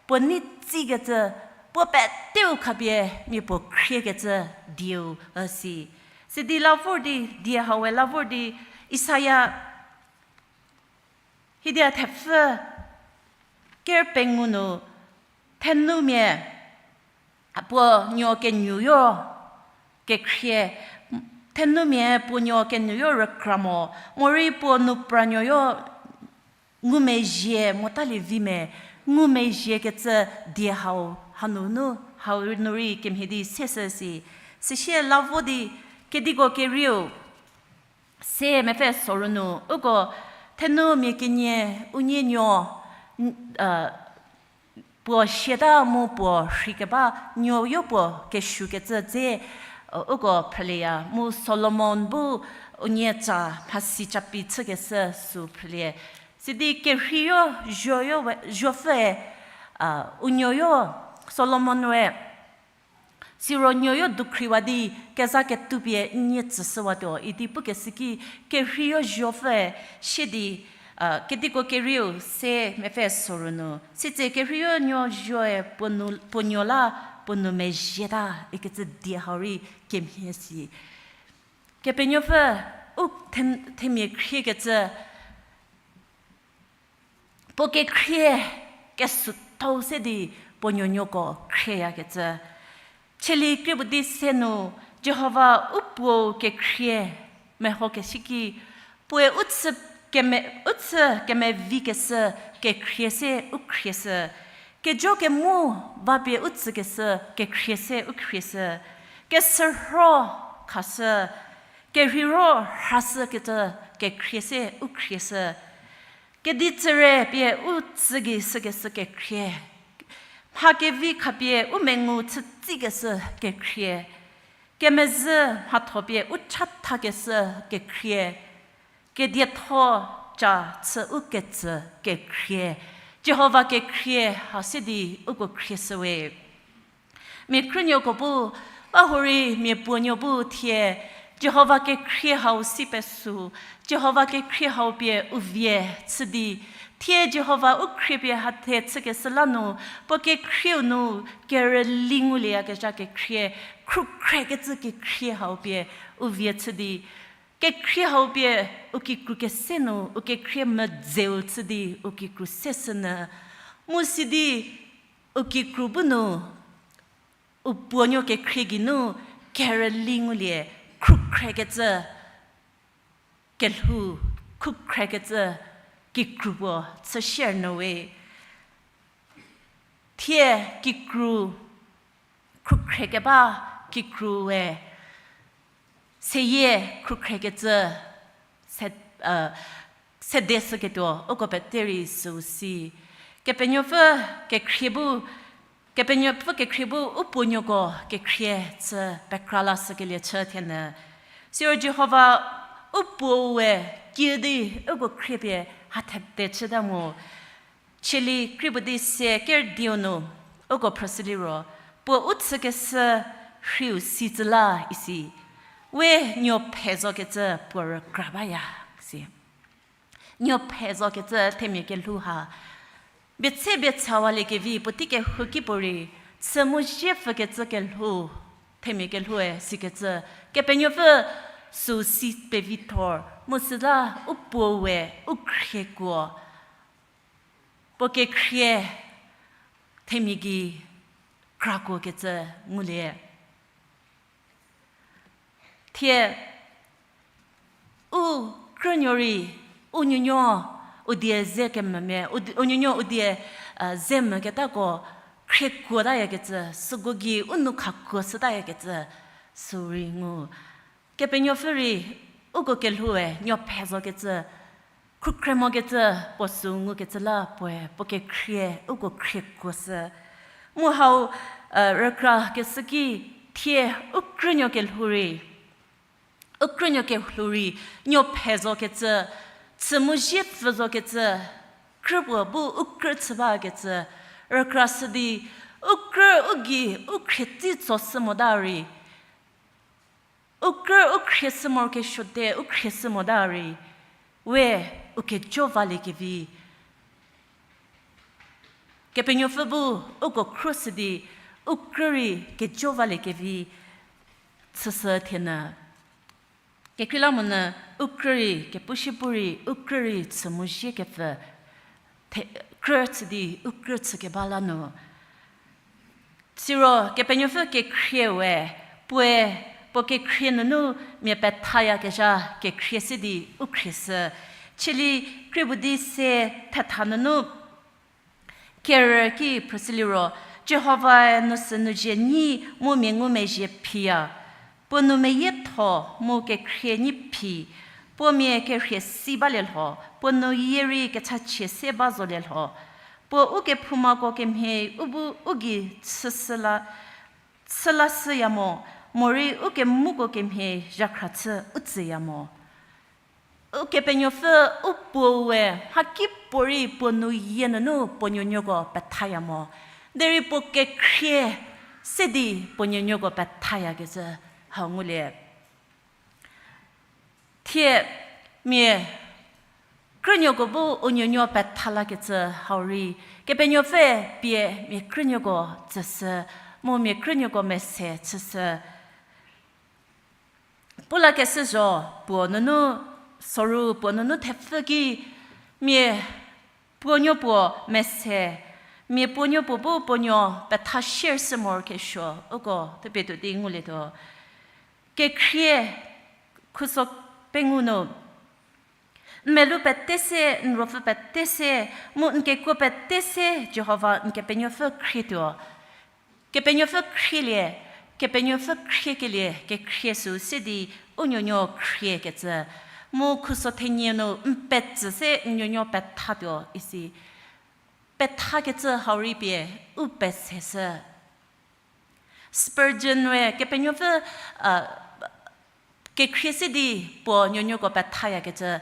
puo nei tsikecü, puo peteu khapie mia puo khriekecü dieu üsi. Sidi la vor di, die haue la vor di, Isaia, hidia thepfü ker pengou nu, thenumia puo nuo kenuoyo kekhrie, thenumia puo nuo kenuoyo rükra mo, morei puo nupranuoyo ngumezhie motalie vi me, ngumezhiekecü die hau hanunu, hau nu rei kemhie di seshü si. Süsie la vo di, kediko kerieu, se mepfü soru nu, uko thenumia kenie unie nuo, puo siata mu puo rhei keba nuoyo puo kesuokecü dze, uko phrülieya mu Solomon bu unie tsa mhasi capi chükeshü sü phrülie. Sidi kerheiyo zuoyo we, zuopfüe, u nuoyo Solomon we, siro nuoyo dukhriwa di keza ketuo pie n nie tsüshüwatuo idi pukeshü ki kerheiyo zuopfüe sie di, kediko kerieu se mepfü soru nu. Sitse kerheiyo nuo zuoe puo nu, puo nuo la puo nu mezhieta ikecü die hau rei kemhie si. Kepenuopfü u the-, themia khriekecü, puo kekhrie kesuotho se di puo nuonuoko khrieyakecü. Cheli krie puo di se nu, Jihova u puou kekhrie mehokeshü ki, puoe u chü keme-, u chü kemevikeshü kekhrie se u khrieshü, kejo kemu vapie u tsükeshü kekhrie se u khrieshü, kesürho khashü, kerheiro rhashükecü kekhrie se u khrieshü, kedi tsüre pie u tsügei shükeshü kekhrie, mha kevi khapie u mengu chütsikeshü kekhrie, kemezhü mhatho pie u chathakeshü kekhrie, kedietho ca chü u ketsü kekhrie, Jihova kekhrie ha se di uko khrieshüwe. Mia khrünuoko bu, ba hurei mia puonuo bu thie, Jihova kekhrie hau si pesü, Jihova kekhrie hau pie u vie chü di, thie Jihova u khrie pie hathe chükeshü la nu, puo kekhrieu nu kerüli ngulieyakezha kekhrie, khrükhrekecü kekhrie hau pie u vie chü di, kekhrie hau pie u kikru kese nu u kekhrie medzeu chü di u kikru seshünyü, mu sidi u kikru bu nu u puonuo kekhrie geinu kerüli ngulie, khrükhrekecü kelhou, khrükhrekecü kikru puo chü share nyü we. Thie kikru, khrükhrei keba kikru we, seyie khrükhrekecü, se, sede shüketuo uko pete rei süu si. Kepenuopfü kekhrie bu, Kepenuopfü kekhrie bu u puonuoko kekhrie chü pekra lashükelie chü thienyü. Siro Jihova u puou we kiüdi uko khrie pie hathede chüta mu. Cheli krie puo di se ker diu nu uko phrüshü liro, puo u chükeshü rhiu si tsü la isi, we nuo phe zokecü puo rükra baya si. Nuo phe zokecü themia kelhou ha, bietse bietsawaliekevi puotei kehouki puorei, chü mu zie pfükecü kelhou, themia kelhoue sikecü, Kepenuopfü süu si pevithor mu süla u puou we u khriekuo, puo kekhrie themia gei krakuokecü ngulie. Thie u krünuo rei u nuonuo u die ze kemvümia, u di-, u nuonuo u die, eh, ze mvüketako khriekuotayakecü, süko gei u nou khakuo shütayakecü, sürei ngu. Kepenuopfü rei uko kelhoue nuo phe zokecü, khrükhre mokecü, puo sü ngukecü la puoe puo kekhrie uko khriekuoshü. Mu hau, eh, rükrakeshü ki thie u krünuo kelhou rei, u krünuo kelhou rei nuo phe zokecü, chü mu zie pfü zokecü, krü puo bu u krü chü bakecü, rükrashü di, u krü u gei u khrietsi tsoshü mota rei, u krü u khrieshü morokesuote u khrieshü mota rei, we u kejo valiekevi. Kepenuopfü bu uko khruoshü di, u krü rei kejo valiekevi chüshü thienyü. Kekreilamonyü u krü rei, kepushü pu rei, u krü rei chü mu zie kepfü, the-, krü chü di, u krü chükeba la nu. Siro Kepenuopfü kekhrie we, puoe, puo kekhrie nunu mia pethayakezha kekhrie se di u khrieshü. Chülie krie puo di se thetha nunu, kerü ki phrüshüliro, Jihovae nu sü nu zie nyi mu mia ngumezhie phiya. Puo nou meyietho mu kekhrie nyi phi, puo mia kerhie si balie lho, puo nu yie rei kechachie se ba zolie lho. Puo ukephoumako kemhie u bu u gei chüshü la, chü lashüya mo, morei ukemuko kemhie zhakhra chü u tsüya mo. Ukepenuopfü u puo we mhakipuorei puo nu yie nunu puo nuonuoko pethaya mo. Derei puo kekhrie se di puo nuonuoko pethayakecü hau ngulie. Thie mia krünuoko bu u nuonuo petha lakecü hau rei, Kepenuopfü pie mia krünuoko tsüshü, mu mia krünuoko mese chüshü. Pu lakeshü zho puo nunu, soru puo nunu thepfü ki, mia puo nuo puo mese, mia puo nuo puo bu puo nuo petha share shü morokesuo, uko thupie tuo di ngulietuo. Kekhrie khuso pengou nu, n melou pete se, n ruopfü pete se, mu n kekuo pete se Jihova n Kepenuopfü khrietuo. Kepenuopfü khrielie, Kepenuopfü khriekelie, kekhrie sü se di u nuonuo khriekecü. Mu khuso thenie nu n petsü se n nuonuo pethatuo isi. Pethakecü hau rei pie u peseshü. Spurgeon we Kepenuopfü, a, kekhrie se di puo nuonuoko pethayakecü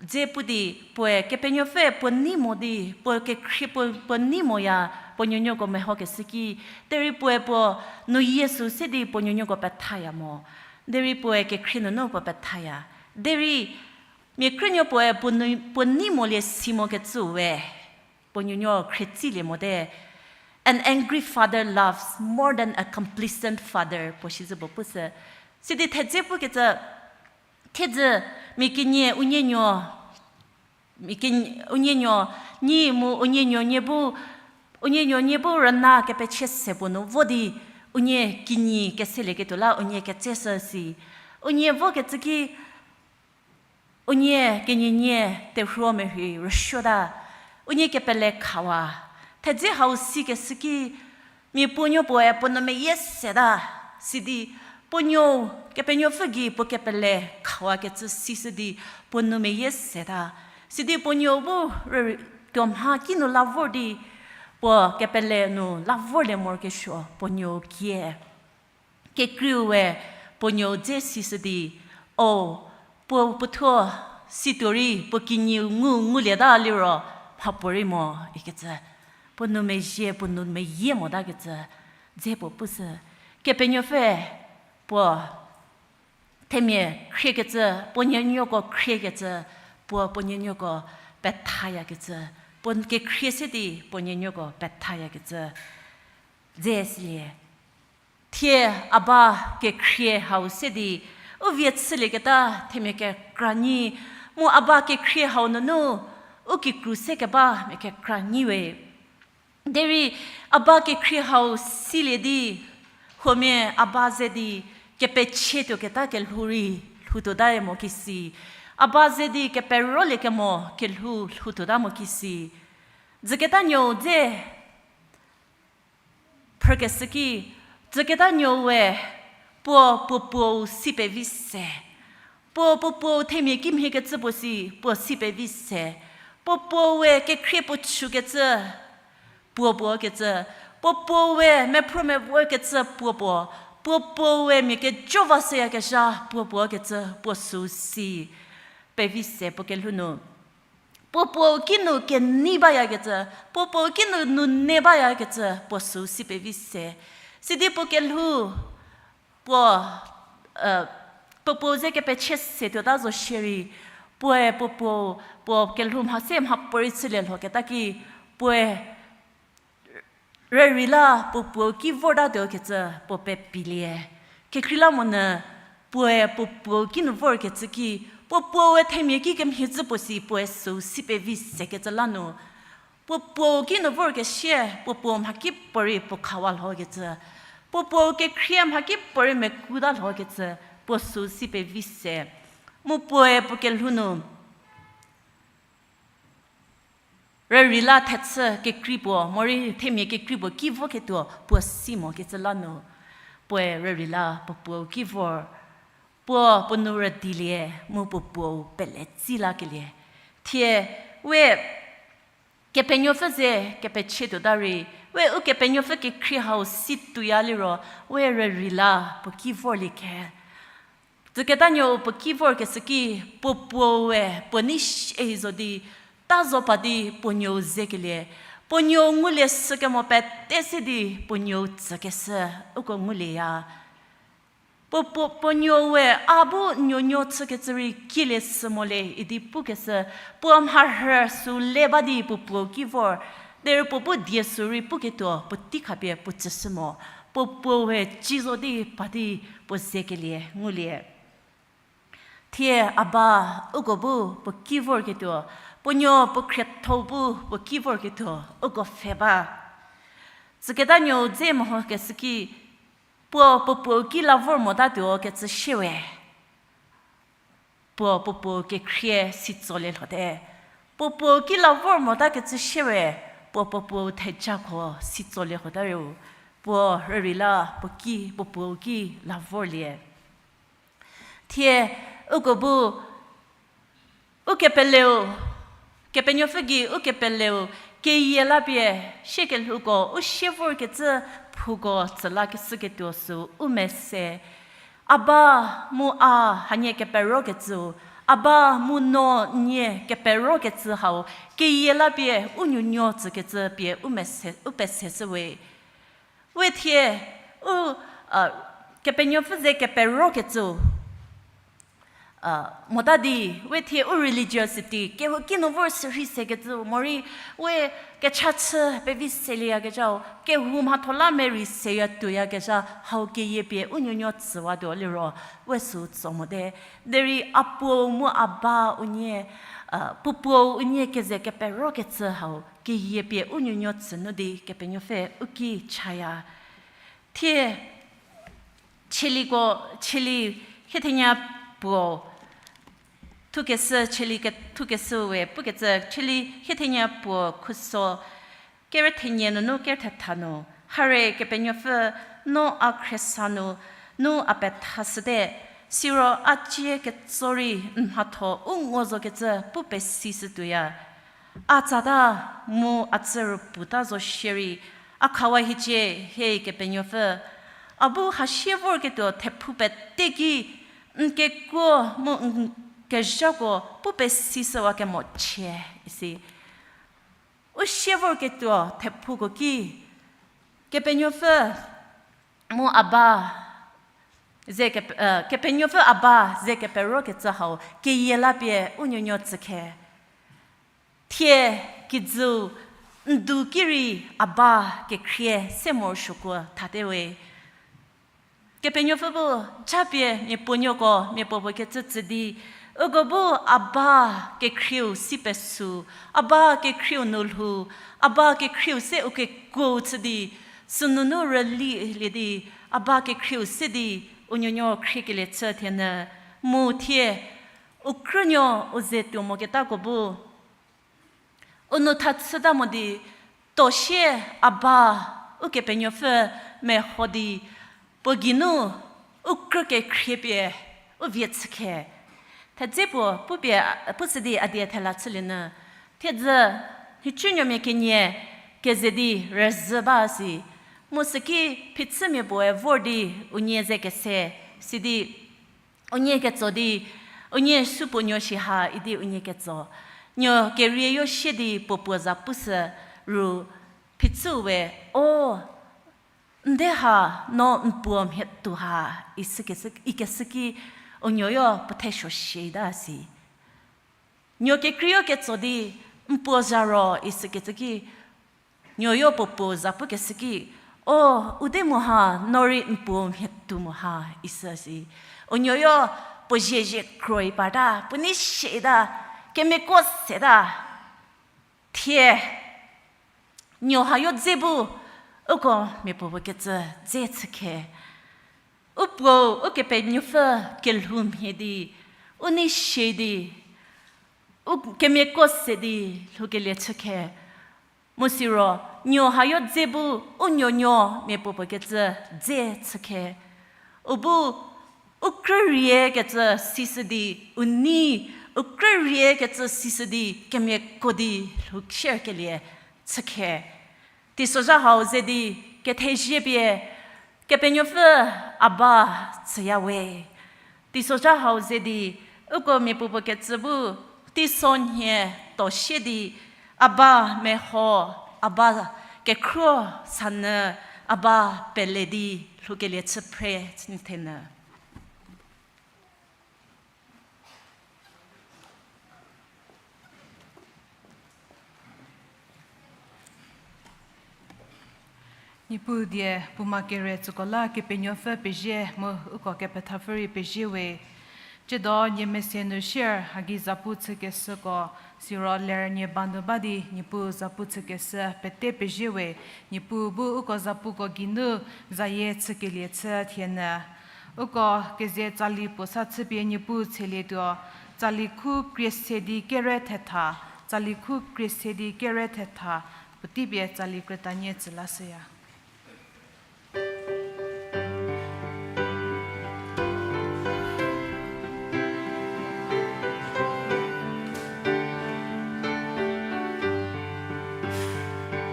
dze pu di, puoe Kepenuopfüe puo nei mo di, puo kekhrie puo, puo nei moya, puo nuonuoko mehokeshü ki, derei puoe puo nu yie sü se di puo nuonuoko pethaya mo. Derei puoe kekhrie nunu puo pethaya. Derei mia krünuo puoe puo nu, puo nei molie si mokecü we puo nuonuo khrietsilie mote. An angry father loves more than a complacent father, puo sizü puo pushü. Sidi thedze pukecü, thiedzü mia kenie unie nuo, mia kin-, unie nuo nyi mu unie nuo nie bu, unie nuo nie bu rüna kepechie se puo nu vo di, unie kinyi keselieketuo la unie ketseshü si. Unie vokecü ki, unie kenienie terhuo merhei rüsuota, unie kepele khawa. Thedze hau sikeshü ki, mia puo nuo puoe puo nu meyie seta, sidi puo nuo Kepenuopfü gei puo kepele khawakecü sishü di puo nu meyie seta. Sidi puo nuo bu rü-, tuo mha kinu la vor di puo kepele nu la vorlie morokesuo puo nuo kie. Kekreiu we puo nuo dze sishü di, o, puo puothuo situo rei puo kinyiu ngu ngulieta liro mhapuorei mo ikecü. Puo nu mezhie, puo nu meyie motakecü dze puo pushü. Kepenuopfü puo themia khriekecü, puo nuonuoko khriekecü, puo puo nuonuoko pethayakecü, puo kekhrie se di puo nuonuoko pethayakecü dze silie. Thie a ba kekhrie hau se di u vie chülieketa themia kekra nyi, mu a ba kekhrie hau nunu u kikru se keba mia kekra nyi we. Derei a ba kekhrie hau silie di, huomia a ba ze di kepechie tuoketa kelhou rei lhoutuotae mo kisi. A ba ze di keperoliekemo kelhou lhoutuota mo kisi. Dzüketa nuou dze phrükeshü ki, dzüketa nuou we puo puo puou si pevi se. Puo puo puou themia kimhiekecü puo si, puo si pevi se. Puo puou we kekhrie puo chükecü puo puo kecü, puo puou we mephruo mevorkecü puo puo, puo puou we mia kejo va seyakezha puo puo kecü puo süu si pevi se puo kelhou nu. Puo puou kinu kenei bayakecü, puo puou kinu nune bayakecü puo süu si pevi se. Sidi puo kelhou, puo, puo puou ze kepechie se tuota zo shierei, puoe puo puou, puo kelhou mha se mhapuorei chülie lhoketa ki, puoe rürei la puo puou ki vortatuo kecü puo pepilie. Kekreilamonyü puoe puo puou kinu vorkecü ki, puo puou we themia ki kemhie cü puo si puoe süu si pevi sekecü la nu, puo puou kinu vorkesie puo puou mhakipuorei puo khawa lhokecü, puo puou kekhrie mhakipuorei mekuta lhokecü puo süu si pevi se. Mu puoe puo kelhou nu rürei la thechü kekrei puo morei themia kekrei puo ki voketuo puo si mokecü la nu, puoe rürei la puo puou ki vor, puo puo nou rüdilie, mu puo puou pele tsi lakelie. Thie we Kepenuopfü ze kepechie tuota rei, we Ukepenuopfü kekhrie hau si tuoya liro, we rürei la puo ki vorlie khe. Dzüketa nuou puo ki vorkeshü ki, puo puou we puo nei shie zo di, ta zo pa di puo nuou zekelie, puo nuou ngulie sükemo pete se di puo nuou tsükeshü, uko ngulieya. Puo, puo, puo nuou we a bu nuonuo chükecü rei kilie sü mo le idi pukeshü, puo mharhü süu le ba di puo puou ki vor, derei puo bu die sü rei puketuo puotei khapie puo tsüshü mo, puo puou we ci zo di pa di puo zekelie ngulie. Thie a ba uko bu puo ki vorketuo, puo nuo puo khrietho bu puo ki vorketuo uko pfhe ba. Tsüketa nuou dze mehokeshü ki, puo puo puou ki la vor motatuo kecü shie we, puo puo puou kekhrie si tsolie lhote. Puo puou ki la vor mota kecü shie we, puo puo puou thejako si tsolie lhota rei, puo rürei la puo ki puo puou ki la vorlie. Thie uko bu ukepeleu, Kepenuopfü gei ukepeleu keyie la pie, siekelhouko u sie vorkecü phuko tsü lakeshüketuo sü u mese. A ba mu a hanie keperokecüu, a ba mu no nie keperokecü hau keyie la pie u nuonuo tsükecü pie u mese, u peseshü we. We thie, u, a, Kepenuopfü ze keperokecüu, a, mota di, we thie u religiosity, kehou kinu vor sürhei sekecüu, morei, we kecha chü pevi selieyakecüu, kehou mhatho la merei seya tuoyakezha, hau keyie pie u nuonuo tsüwatuo liro, we sü tso mote. Derei a puou mu a ba unie, a, puo puou unie keze keperokecü hau, keyie pie u nuonuo tsü nu di Kepenuopfü u ki chaya. Thie, Chieliko, Chieli hiethenie puo, thukeshü, Chieli ke-, thukeshü we pukecü, Chieli hiethenie puo khuso, kerethenie nunu kerethetha nu, hare Kepenuopfü, no a khriesa nu, nu a pethashüte, siro a cie ketso rei n mhatho u ngo zokecü pu pesishütuoya. A tsata mu a tsü rüputa zo shierei, a khawa hiecie, he Kepenuopfü. A bu hasie vorketuo thephou pete ki, n kekuo mu n kezhako pu pesishüwa kemochie, isi. U sie vorketuo thephouko ki, Kepenuopfü mu a ba, ze ke-, eh, Kepenuopfü a ba ze keperokecü hau keyie la pie u nuonuo tsükhe. Thie kijüu n du ki rei a ba kekhrie se morosuokuo thate we. Kepenuopfü bu japie miapuonuoko, miapuopuo kecü tsü di, uko bu a ba kekhrieu si pesü, a ba kekhrieu nu lhou, a ba kekhrieu se u kekuou chü di, sünunu rülilie di, a ba kekhrieu se di, u nuonuo khriekelie chü thienyü, mu thie, U krünuo u ze tuo moketako bu u nou tha chüta mo di, tuo sie a ba Ukepenuopfü meho di, puo geinu u krü kekhrie pie u vie chükhe. Thedze puo pupie, pushü di a die thela chülie nyü. Thiedzü, nhicunuomia kenie keze di rüzhü ba si. Mu süki phichümia puoe vor di unie ze kese, sidi unie ketso di, unie supuo nuo shi ha idi unie ketso. Nuo kerie yo sie di puo puo za pushü ru phichüu we, O, nde ha no n puo mhie tuo ha, isü kesü, ikeshü ki u nuoyo puo thesuo shita si. Nuo kekreiyo ketso di n puo za ro isü kecü ki, nuoyo puo puo za pukeshü ki, O, u de mo ha, no rei n puo mhie tuo mo ha, isü si. U nuoyo puo zie zie kroipata, puo nei sieta, kemiako seta. Thie nuo hayo dze bu uko miapuopuo kecü dze chükhe. U puo, Ukepenuopfü kelhou mhie di, u nei sie di, u kemiako se di lhoukelie chükhe. Mu siro, nuo hayo dze bu u nuonuo miapuopuo kecü dze chükhe. U bu u krü rie kecü sishü di, u nei, u krü rie kecü sishü di kemiako di lhou shierkelie chükhe. Teisozha hau ze di kethezie pie Kepenuopfü a ba chüya we. Teisozha hau ze di uko miapuopuo kecü bu teisonhie tuo sie di a ba meho, a ba kekhruo sanyü, a ba pele di lhoukelie chü phre chünyü thenyü. Niepuu die puoma kere tsüko la Kepenuopfü pezie mu uko kepethapfü rei pezie we. Tsiedo nie mese nu shier hagi zapu chükeshüko, siro ler nie ba nu ba di Niepuu zapu chükeshü pete pezie we. Niepuu bu uko zapuko geinu zayie chükelie chü thienyü. Uko keze tsali puo sa chüpie Niepuu tshelietuo, tsali khu krie se di kere thetha, tsali khu krie se di kere thetha, puotei pie tsali krütanie tsü lashüya.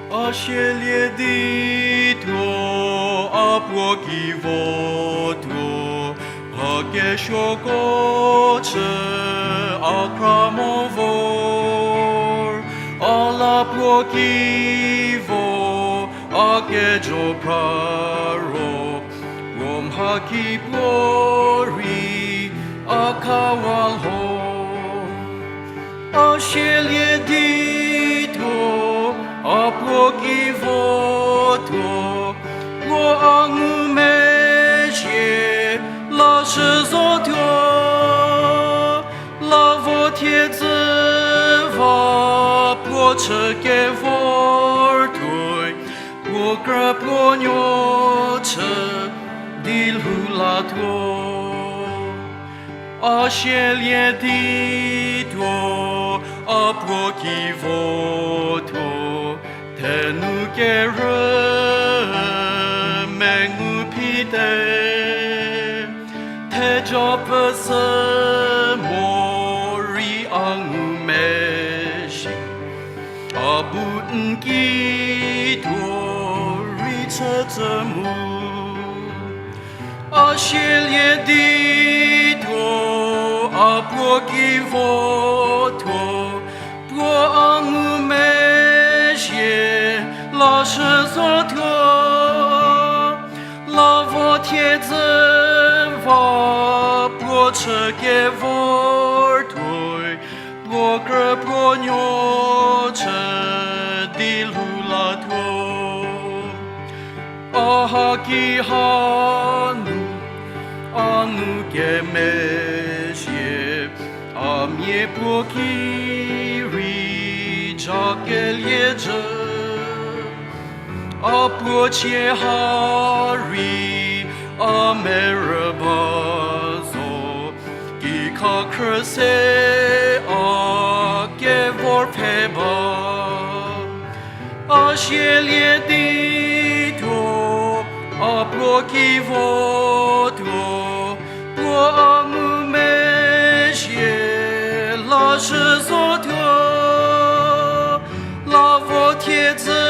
A sielie di tuo, a puo ki vo tuo, a kesuoko chü, a khra mo vor, a la puo ki vo, a kejo phra ro, puo mha ki puo rei, a khawa lho. A sielie di tuo, a puo ki vo tuo, puo a ngumezhie, la shü zo tuo, la vo thiedzü va puo chü kevor tuoi, puo krü puo nuo chü di lhou la tuo. A sielie di tuo, a puo ki vo tuo, thenu kerü mengu phite, theja pfü sü morei a ngumezhie, a bu n ki tuo rei chücü mu. A sielie di tuo, a puo ki vo tuo, puo a ngumezhie, la shü zo tuo, la vo thiedzü va puo chü kevor tuoi, puo krü puo nuo chü di lhou la tuo. A haki hanu, a nu kemezhie, a mia puo ki rei ja kelie jü, a puo chie ha rei a merü ba zo, ki A khrüse, a kevor pfhe ba, a sielie di thuo, a puo ki vo thuo, puo a ngumezhie la shü zo thuo, la vo thiedzü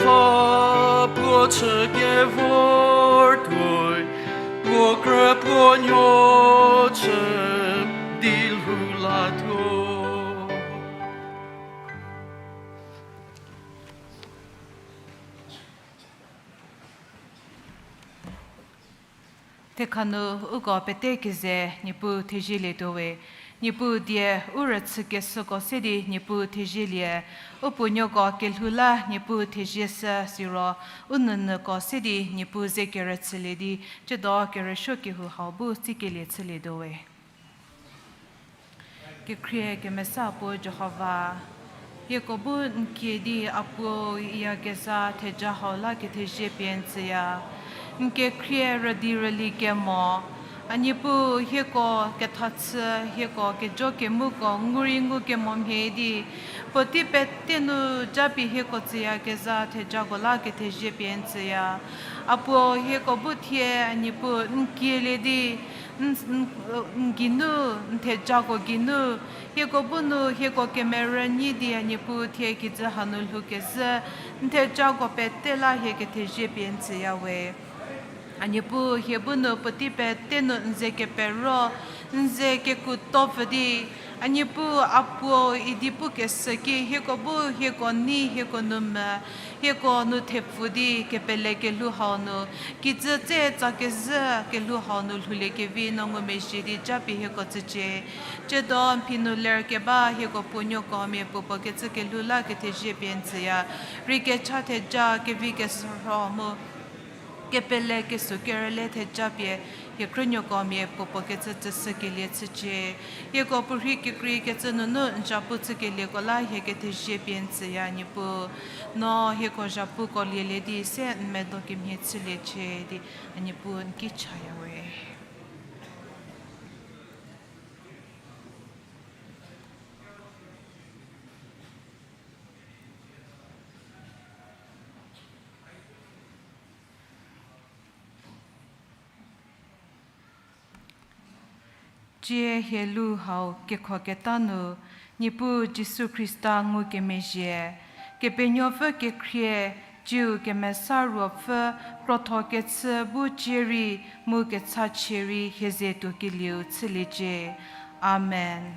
va puo chü kevor tuoi, puo krü puo nuo chü di lhou la thuo. Thekhanu uko pete keze Niepuu thezielietuo we. Niepuu die u rüchükeshüko se di Niepuu thezielie, u puonuoko kelhou la Niepuu thezieshü siro, u nounyüko se di Niepuu ze kerüchülie di, tsiedo kerüsuo kehou hau bu tsikelie chülietuo we. Kekhrie kemesa puo Jihova, hieko bu n kie di a puo iyakezha theja hau la kethezie pie n tsüya. N kekhrie rüdi rüli kemo, a Niepuu hieko kethachü, hieko kejo kemuko ngu rei ngukemo mhie di, puotei pete nu japie hieko tsüyakezha thejako la kethezie pie n tsüya. A puo hieko bu thie a Niepuu n kielie di, n, n, n geinu, n thejako geinu, hieko bu nu hieko kemerü nyi di a Niepuu thie kijü hanu lhoukezhü, n thejako pete la hie kethezie pie n tsüya we. A Niepuu hie bu nu puotei pete nu n ze kepero, n ze kekuo topfü di, a Niepuu a puo idi pukeshü ki hieko bu hieko nei hieko nu me, hieko nu thepfu di kepele kelhou hau nu, kijü tse tsa kezhü kelhou hau nu lhouliekevi no ngumezhie di japie hieko tsücie. Tsiedo n phi nu ler keba hieko puonuoko mia puopuo kecü kelhou la kethezie pie n tsüya. Rei kecha theja kevi kesürho mu kepele kesuo kerüle theja pie, hie krünuoko mia puopuo kecü tsüshükelie chücie. Hieko puorhi kekreikecü nunu n zapu chükelieko la hie kethezie pie n tsüya Niepuu. No hieko zapuko lielie di se n medo kemhie chüliecie di, a Niepuu n ki chaya we. Tsie hie lu hau kekhoketa nu, Niepuu Jisu Khrista ngukemezhie, Kepenuopfü kekhrie, tsiu Kemesa Ruopfü, krotho kechü bu cie rei mu kechachie rei hie ze tuokelieu chüliecie. Amen.